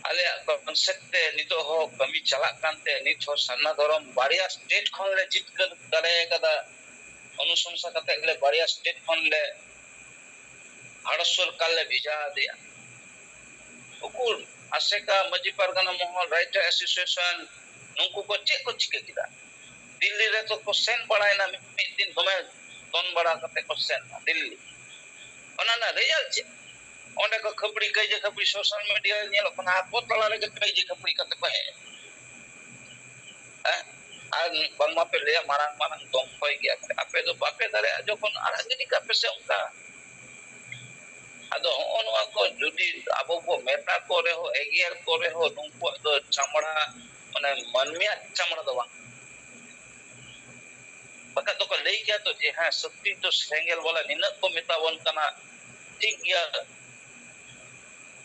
ᱟᱞᱮᱭᱟᱜ ᱠᱚᱱᱥᱮᱯᱴ ᱛᱮ ᱱᱤᱛᱚᱜ ᱦᱚᱸ ᱠᱟᱹᱢᱤ ᱪᱟᱞᱟᱜ ᱠᱟᱱᱛᱮ ᱱᱤᱛ ᱦᱚᱸ ᱥᱟᱨᱱᱟ ᱫᱷᱚᱨᱚᱢ ᱵᱟᱨᱭᱟ ᱥᱴᱮᱴ ᱠᱷᱚᱱ ᱞᱮ ᱡᱤᱛᱠᱟᱹᱨ ᱫᱟᱲᱮ ᱟᱠᱟᱫᱟ᱾ ᱚᱱᱩᱥᱚᱝᱥᱟ ᱠᱟᱛᱮ ᱞᱮ ᱵᱟᱨᱭᱟ ᱥᱴᱮᱴ ᱠᱷᱚᱱ ᱞᱮ ᱵᱷᱟᱨᱚᱛ ᱥᱚᱨᱠᱟᱨ ᱞᱮ ᱵᱷᱮᱡᱟ ᱟᱫᱮᱭᱟ᱾ ᱩᱠᱩᱨ ᱟᱥᱮᱠᱟ, ᱢᱟᱹᱡᱷᱤ ᱯᱟᱨᱜᱟᱱᱟ ᱢᱚᱦᱚᱞ, ᱨᱟᱭᱴᱟᱨ ᱮᱥᱳᱥᱤᱭᱮᱥᱚᱱ, ᱱᱩᱠᱩ ᱠᱚ ᱪᱮᱫ ᱠᱚ ᱪᱤᱠᱟᱹ ᱠᱮᱫᱟ? ᱫᱤᱞᱞᱤ ᱨᱮᱫᱚ ᱠᱚ ᱥᱮᱱ ᱵᱟᱲᱟᱭᱮᱱᱟ, ᱢᱤᱫ ᱫᱤᱱ ᱫᱚᱢᱮ ᱫᱚᱱ ᱵᱟᱲᱟ ᱠᱟᱛᱮ ᱠᱚ ᱥᱮᱱ ᱮᱱᱟ ᱫᱤᱞᱞᱤ᱾ ᱚᱱᱟ ᱨᱮᱱᱟᱜ ᱨᱮᱡᱟᱞᱴ ᱪᱮᱫ? ᱚᱸᱰᱮ ᱠᱚ ᱠᱷᱟᱹᱯᱲᱤ, ᱠᱟᱹᱭᱡᱟᱹ ᱠᱷᱟᱹᱯᱲᱤ ᱥᱳᱥᱟᱞ ᱢᱤᱰᱤᱭᱟ ᱨᱮ ᱧᱮᱞᱚᱜ ᱠᱟᱱᱟ, ᱟᱠᱚ ᱛᱟᱞᱟ ᱨᱮᱜᱮ ᱠᱟᱹᱭᱡᱟᱹ ᱠᱷᱟᱹᱯᱲᱤ ᱠᱟᱛᱮ ᱠᱚ ᱦᱮᱡ ᱮᱱᱟ᱾ ᱦᱮᱸ? ᱟᱨ ᱵᱟᱝᱢᱟ ᱯᱮ ᱞᱟᱹᱭᱟ ᱢᱟᱨᱟᱝ ᱢᱟᱨᱟᱝ ᱫᱚᱝ ᱠᱷᱚᱭ ᱜᱮᱭᱟ ᱯᱮ᱾ ᱟᱯᱮ ᱫᱚ ᱵᱟᱯᱮ ᱫᱟᱲᱮᱭᱟᱜᱼᱟ ᱡᱚᱠᱷᱚᱱ, ᱟᱲᱟᱜ ᱜᱤᱰᱤ ᱠᱟᱜ ᱯᱮ ᱥᱮ ᱚᱱᱠᱟ᱾ ᱟᱫᱚ ᱦᱚᱸᱜᱼᱚ ᱱᱚᱣᱟ ᱠᱚ ᱡᱩᱫᱤ ᱟᱵᱚ ᱵᱚ ᱢᱮᱛᱟ ᱠᱚ ᱨᱮᱦᱚᱸ, ᱮᱜᱮᱨ ᱠᱚ ᱨᱮᱦᱚᱸ, ᱱᱩᱠᱩᱣᱟᱜ ᱫᱚ ᱪᱟᱢᱲᱟ, ᱢᱟᱱᱮ ᱢᱟᱹᱱᱢᱤᱭᱟᱜ ᱪᱟᱢᱲᱟ ᱫᱚ ᱵᱟᱝ᱾ ᱵᱟᱠᱷᱟᱡ ᱫᱚᱠᱚ ᱞᱟᱹᱭ ᱜᱮᱭᱟ ᱛᱚ ᱡᱮ, ᱦᱮᱸ, ᱥᱚᱠᱛᱤ ᱫᱚ ᱥᱮᱸᱜᱮᱞ ᱵᱟᱞᱟ, ᱱᱤᱱᱟᱹᱜ ᱠᱚ ᱢᱮᱛᱟ ᱵᱚᱱ ᱠᱟᱱᱟ, ᱴᱷᱤᱠ ᱜᱮᱭᱟ᱾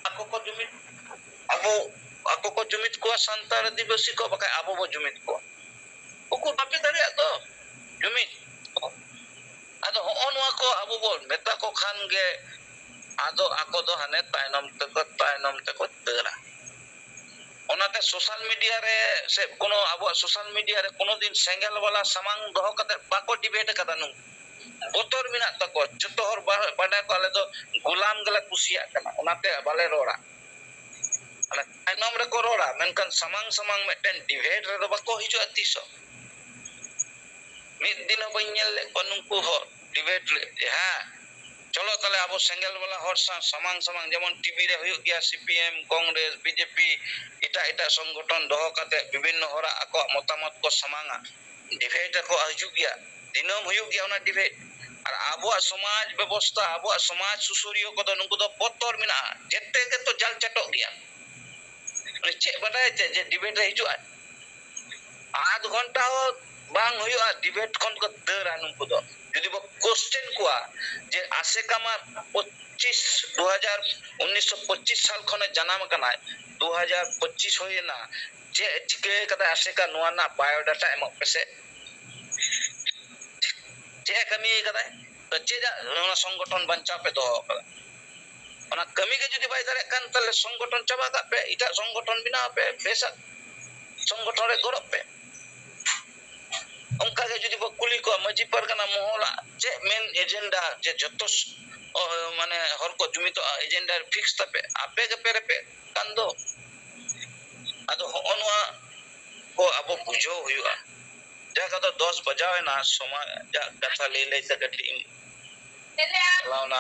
ᱟᱠᱚ ᱠᱚ ᱡᱩᱢᱤᱫ, ᱟᱵᱚ, ᱟᱠᱚ ᱠᱚ ᱡᱩᱢᱤᱫ ᱠᱚᱣᱟ ᱥᱟᱱᱛᱟᱲ ᱟᱹᱫᱤᱵᱟᱹᱥᱤ ᱠᱚ, ᱵᱟᱠᱷᱟᱡ ᱟᱵᱚ ᱵᱚ ᱡᱩᱢᱤᱫ ᱠᱚᱣᱟ᱾ ᱩᱠᱩᱨ ᱵᱟᱯᱮ ᱫᱟᱲᱮᱭᱟᱜ ᱫᱚ ᱡᱩᱢᱤᱫ᱾ ᱟᱫᱚ ᱦᱚᱸᱜᱼᱚ ᱱᱚᱣᱟ ᱠᱚ ᱟᱵᱚ ᱵᱚ ᱢᱮᱛᱟ ᱠᱚ ᱠᱷᱟᱱ ᱜᱮ, ᱟᱫᱚ ᱟᱠᱚ ᱫᱚ ᱦᱟᱱᱮ ᱛᱟᱭᱱᱚᱢ ᱛᱮᱠᱚ, ᱛᱟᱭᱱᱚᱢ ᱛᱮᱠᱚ ᱫᱟᱹᱲᱟ᱾ ᱚᱱᱟᱛᱮ ᱥᱳᱥᱟᱞ ᱢᱤᱰᱤᱭᱟ ᱨᱮ ᱥᱮ ᱠᱳᱱᱳ ᱟᱵᱚᱣᱟᱜ ᱥᱳᱥᱟᱞ ᱢᱤᱰᱤᱭᱟ ᱨᱮ ᱠᱳᱱᱳ ᱫᱤᱱ ᱥᱮᱸᱜᱮᱞ ᱵᱟᱞᱟ ᱥᱟᱢᱟᱝ ᱫᱚᱦᱚ ᱠᱟᱛᱮ ᱵᱟᱠᱚ ᱰᱤᱵᱮᱴ ᱟᱠᱟᱫᱟ᱾ ᱱᱩᱠᱩ ᱵᱚᱛᱚᱨ ᱢᱮᱱᱟᱜ ᱛᱟᱠᱚᱣᱟ, ᱡᱚᱛᱚ ᱦᱚᱲ ᱵᱟ-, ᱵᱟᱰᱟᱭ ᱠᱚ, ᱟᱞᱮ ᱫᱚ ᱜᱩᱞᱟᱢ ᱜᱮᱞᱮ ᱠᱩᱥᱤᱭᱟᱜ ᱠᱟᱱᱟ, ᱚᱱᱟᱛᱮ ᱵᱟᱞᱮ ᱨᱚᱲᱟ᱾ ᱢᱟᱱᱮ ᱛᱟᱭᱱᱚᱢ ᱨᱮᱠᱚ ᱨᱚᱲᱟ, ᱢᱮᱱᱠᱷᱟᱱ ᱥᱟᱢᱟᱝ ᱥᱟᱢᱟᱝ ᱢᱤᱫᱴᱮᱱ ᱰᱤᱵᱮᱴ ᱨᱮᱫᱚ ᱵᱟᱠᱚ ᱦᱤᱡᱩᱜᱼᱟ ᱛᱤᱥ ᱦᱚᱸ᱾ ᱢᱤᱫ ᱫᱤᱱ ᱦᱚᱸ ᱵᱟᱹᱧ ᱧᱮᱞ ᱞᱮᱫ ᱠᱚᱣᱟ ᱱᱩᱠᱩ ᱦᱚᱲ ᱰᱤᱵᱮᱴ ᱨᱮ᱾ ᱦᱮᱸ, ᱪᱚᱞᱚ ᱛᱟᱦᱞᱮ ᱟᱵᱚ ᱥᱮᱸᱜᱮᱞ ᱵᱟᱞᱟ ᱦᱚᱲ ᱥᱟᱶ ᱥᱟᱢᱟᱝ ᱥᱟᱢᱟᱝ, ᱡᱮᱢᱚᱱ ᱴᱤᱵᱷᱤ ᱨᱮ ᱦᱩᱭᱩᱜ ᱜᱮᱭᱟ, C P M, Congress, B J P, ᱮᱴᱟᱜ ᱮᱴᱟᱜ ᱥᱚᱝᱜᱚᱴᱷᱚᱱ ᱫᱚᱦᱚ ᱠᱟᱛᱮ ᱵᱤᱵᱷᱤᱱᱱᱚ ᱦᱚᱲᱟᱜ ᱟᱠᱚᱣᱟᱜ ᱢᱚᱛᱟᱢᱚᱛ ᱠᱚ ᱥᱟᱢᱟᱝᱟ᱾ ᱰᱤᱵᱮᱴ ᱨᱮᱠᱚ ᱦᱤᱡᱩᱜ ᱜᱮᱭᱟ, ᱫᱤᱱᱟᱹᱢ ᱦᱩᱭᱩᱜ ᱜᱮᱭᱟ ᱚᱱᱟ ᱰᱤᱵᱮᱴ᱾ ᱟᱨ ᱟᱵᱚᱣᱟᱜ ᱥᱚᱢᱟᱡᱽ ᱵᱮᱵᱚᱥᱛᱷᱟ, ᱟᱵᱚᱣᱟᱜ ᱥᱚᱢᱟᱡᱽ ᱥᱩᱥᱟᱹᱨᱤᱭᱟᱹ ᱠᱚᱫᱚ ᱱᱩᱠᱩ ᱫᱚ ᱵᱚᱛᱚᱨ ᱢᱮᱱᱟᱜᱼᱟ, ᱡᱮᱛᱮ ᱜᱮᱛᱚ ᱡᱟᱞ ᱪᱟᱴᱚᱜ ᱜᱮᱭᱟ᱾ ᱩᱱᱤ ᱪᱮᱫ ᱵᱟᱰᱟᱭ ᱪᱮᱫ ᱡᱮ ᱰᱤᱵᱮᱴ ᱨᱮ ᱦᱤᱡᱩᱜᱼᱟᱭ? ᱟᱫᱷ ᱜᱷᱚᱱᱴᱟ ᱦᱚᱸ ᱵᱟᱝ ᱦᱩᱭᱩᱜᱼᱟ, ᱰᱤᱵᱮᱴ ᱠᱷᱚᱱ ᱠᱚ ᱫᱟᱹᱲᱟ ᱱᱩᱠᱩ ᱫᱚ᱾ ᱡᱩᱫᱤ ᱵᱚ ᱠᱚᱥᱪᱮᱱ ᱠᱚᱣᱟ ᱡᱮ ᱟᱥᱮᱠᱟ ᱢᱟ ᱯᱚᱸᱪᱤᱥ, ᱫᱩ ᱦᱟᱡᱟᱨ, ᱩᱱᱤᱥᱥᱚ ᱯᱚᱸᱪᱤᱥ ᱥᱟᱞ ᱠᱷᱚᱱᱮ ᱡᱟᱱᱟᱢ ᱟᱠᱟᱱᱟᱭ, ᱫᱩ ᱦᱟᱡᱟᱨ ᱯᱚᱸᱪᱤᱥ ᱦᱩᱭᱮᱱᱟ, ᱪᱮᱫ ᱮ ᱪᱤᱠᱟᱹ ᱟᱠᱟᱫᱟ ᱟᱥᱮᱠᱟ, ᱱᱚᱣᱟ ᱨᱮᱱᱟᱜ ᱵᱟᱭᱳᱰᱟᱴᱟ ᱮᱢᱚᱜ ᱯᱮᱥᱮ᱾ ᱪᱮᱫ ᱮ ᱠᱟᱹᱢᱤ ᱟᱠᱟᱫᱟᱭ? ᱛᱚ ᱪᱮᱫᱟᱜ ᱚᱱᱟ ᱥᱚᱝᱜᱚᱴᱷᱚᱱ ᱵᱟᱧᱪᱟᱣ ᱯᱮ ᱫᱚᱦᱚ ᱟᱠᱟᱫᱟ? ᱚᱱᱟ ᱠᱟᱹᱢᱤ ᱜᱮ ᱡᱩᱫᱤ ᱵᱟᱭ ᱫᱟᱲᱮᱭᱟᱜ ᱠᱟᱱ, ᱛᱟᱦᱞᱮ ᱥᱚᱝᱜᱚᱴᱷᱚᱱ ᱪᱟᱵᱟ ᱠᱟᱜ ᱯᱮ, ᱮᱴᱟᱜ ᱥᱚᱝᱜᱚᱴᱷᱚᱱ ᱵᱮᱱᱟᱣ ᱯᱮ, ᱵᱮᱥᱟᱜ ᱥᱚᱝᱜᱚᱴᱷᱚᱱ ᱨᱮ ᱜᱚᱲᱚᱜ ᱯᱮ᱾ ᱚᱱᱠᱟ ᱜᱮ ᱡᱩᱫᱤ ᱵᱚ ᱠᱩᱞᱤ ᱠᱚᱣᱟ ᱢᱟᱹᱡᱷᱤ ᱯᱟᱨᱜᱟᱱᱟ ᱢᱚᱦᱚᱞᱟᱜ ᱪᱮᱫ ᱢᱮᱱ ᱮᱡᱮᱱᱰᱟ, ᱡᱮ ᱡᱚᱛᱚ ᱥ-, ᱚ, ᱢᱟᱱᱮ ᱦᱚᱲ ᱠᱚ ᱡᱩᱢᱤᱫᱚᱜᱼᱟ, ᱮᱡᱮᱱᱰᱟ ᱯᱷᱤᱠᱥ ᱛᱟᱯᱮ, ᱟᱯᱮ ᱜᱮᱯᱮ ᱨᱮᱯᱮᱫ ᱠᱟᱱ ᱫᱚ᱾ ᱟᱫᱚ ᱦᱚᱸᱜᱼᱚ ᱱᱚᱣᱟ ᱠᱚ ᱟᱵᱚ ᱵᱩᱡᱷᱟᱹᱣ ᱦᱩᱭᱩᱜᱼᱟ᱾ ᱡᱟᱦᱟᱸ ᱠᱚᱫᱚ ᱫᱚᱥ ᱵᱟᱡᱟᱣ ᱮᱱᱟ, ᱥᱚᱢᱟᱡᱟᱜ ᱠᱟᱛᱷᱟ ᱞᱟᱹᱭ ᱞᱟᱹᱭ ᱛᱮ ᱠᱟᱹᱴᱤᱡ ᱤᱧ ᱪᱟᱞᱟᱣᱱᱟ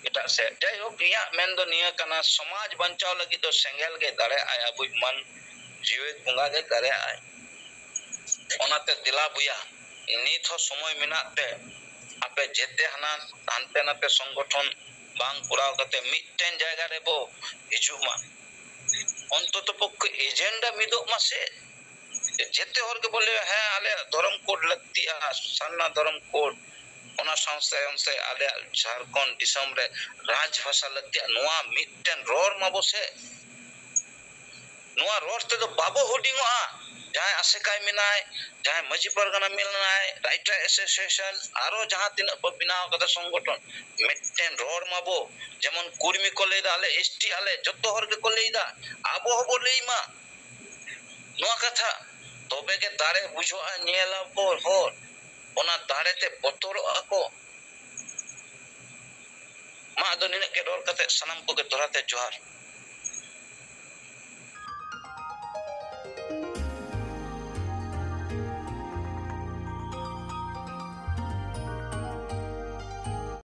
ᱮᱴᱟᱜ ᱥᱮᱫ᱾ ᱡᱟᱭᱦᱳᱠ, ᱤᱧᱟᱹᱜ ᱢᱮᱱ ᱫᱚ ᱱᱤᱭᱟᱹ ᱠᱟᱱᱟ, ᱥᱚᱢᱟᱡᱽ ᱵᱟᱧᱪᱟᱣ ᱞᱟᱹᱜᱤᱫ ᱫᱚ ᱥᱮᱸᱜᱮᱞ ᱜᱮ ᱫᱟᱲᱮᱭᱟᱜᱼᱟᱭ, ᱟᱵᱚᱭᱤᱡ ᱢᱟᱱ ᱡᱤᱣᱮᱫ ᱵᱚᱸᱜᱟ ᱜᱮ ᱫᱟᱲᱮᱭᱟᱜᱼᱟᱭ᱾ ᱚᱱᱟᱛᱮ ᱫᱮᱞᱟ ᱵᱚᱭᱟ, ᱱᱤᱛ ᱦᱚᱸ ᱥᱚᱢᱚᱭ ᱢᱮᱱᱟᱜ ᱛᱮ ᱟᱯᱮ ᱡᱮᱛᱮ ᱦᱟᱱᱟ ᱦᱟᱱᱛᱮ ᱱᱟᱛᱮ ᱥᱚᱝᱜᱚᱴᱷᱚᱱ ᱵᱟᱝ ᱠᱚᱨᱟᱣ ᱠᱟᱛᱮ ᱢᱤᱫᱴᱮᱱ ᱡᱟᱭᱜᱟ ᱨᱮᱵᱚ ᱦᱤᱡᱩᱜ ᱢᱟ᱾ ᱚᱱᱛᱚᱛᱚ ᱯᱚᱠᱠᱷᱮ ᱮᱡᱮᱱᱰᱟ ᱢᱤᱫᱚᱜ ᱢᱟ ᱥᱮ᱾ ᱡᱮᱛᱮ ᱦᱚᱲ ᱜᱮᱵᱚ ᱞᱟᱹᱭᱟ, "ᱦᱮᱸ, ᱟᱞᱮᱭᱟᱜ ᱫᱷᱚᱨᱚᱢ ᱠᱳᱰ ᱞᱟᱹᱠᱛᱤᱜᱼᱟ, ᱥᱟᱨᱱᱟ ᱫᱷᱚᱨᱚᱢ ᱠᱳᱰ, ᱚᱱᱟ ᱥᱟᱶ ᱛᱟᱭᱚᱢ ᱥᱮ ᱟᱞᱮᱭᱟᱜ ᱡᱷᱟᱲᱠᱷᱚᱸᱰ ᱫᱤᱥᱚᱢ ᱨᱮ ᱨᱟᱡᱽ ᱵᱷᱟᱥᱟ ᱞᱟᱹᱠᱛᱤᱜᱼᱟ", ᱱᱚᱣᱟ ᱢᱤᱫᱴᱮᱱ ᱨᱚᱲ ᱢᱟᱵᱚ ᱥᱮ᱾ ᱱᱚᱣᱟ ᱨᱚᱲ ᱛᱮᱫᱚ ᱵᱟᱵᱚ ᱦᱩᱰᱤᱧᱚᱜᱼᱟ᱾ ᱡᱟᱦᱟᱸᱭ ᱟᱥᱮᱠᱟᱭ ᱢᱮᱱᱟᱭ, ᱡᱟᱦᱟᱸᱭ ᱢᱟᱹᱡᱷᱤ ᱯᱟᱨᱜᱟᱱᱟ ᱢᱮᱱᱟᱭ, ᱨᱟᱭᱴᱟᱨ ᱮᱥᱳᱥᱤᱭᱮᱥᱚᱱ, ᱟᱨᱚ ᱡᱟᱦᱟᱸ ᱛᱤᱱᱟᱹᱜ ᱵᱚ ᱵᱮᱱᱟᱣ ᱠᱟᱫᱟ ᱥᱚᱝᱜᱚᱴᱷᱚᱱ, ᱢᱤᱫᱴᱮᱱ ᱨᱚᱲ ᱢᱟᱵᱚ᱾ ᱡᱮᱢᱚᱱ ᱠᱩᱲᱢᱤ ᱠᱚ ᱞᱟᱹᱭᱫᱟ, "ᱟᱞᱮ ᱮᱥᱴᱤ ᱟᱞᱮ", ᱡᱚᱛᱚ ᱦᱚᱲ ᱜᱮᱠᱚ ᱞᱟᱹᱭᱫᱟ, ᱟᱵᱚ ᱦᱚᱸᱵᱚ ᱞᱟᱹᱭ ᱢᱟ ᱱᱚᱣᱟ ᱠᱟᱛᱷᱟ᱾ ᱛᱚᱵᱮ ᱜᱮ ᱫᱟᱲᱮ ᱵᱩᱡᱷᱟᱹᱜᱼᱟ, ᱧᱮᱞ ᱟᱠᱚ ᱦᱚᱲ, ᱚᱱᱟ ᱫᱟᱲᱮ ᱛᱮ ᱵᱚᱛᱚᱨᱚᱜᱼᱟ ᱠᱚ᱾ ᱢᱟ ᱟᱫᱚ ᱱᱤᱱᱟᱹᱜ ᱜᱮ ᱨᱚᱲ ᱠᱟᱛᱮ ᱥᱟᱱᱟᱢ ᱠᱚᱜᱮ ᱫᱚᱦᱲᱟ ᱛᱮ ᱡᱚᱦᱟᱨ᱾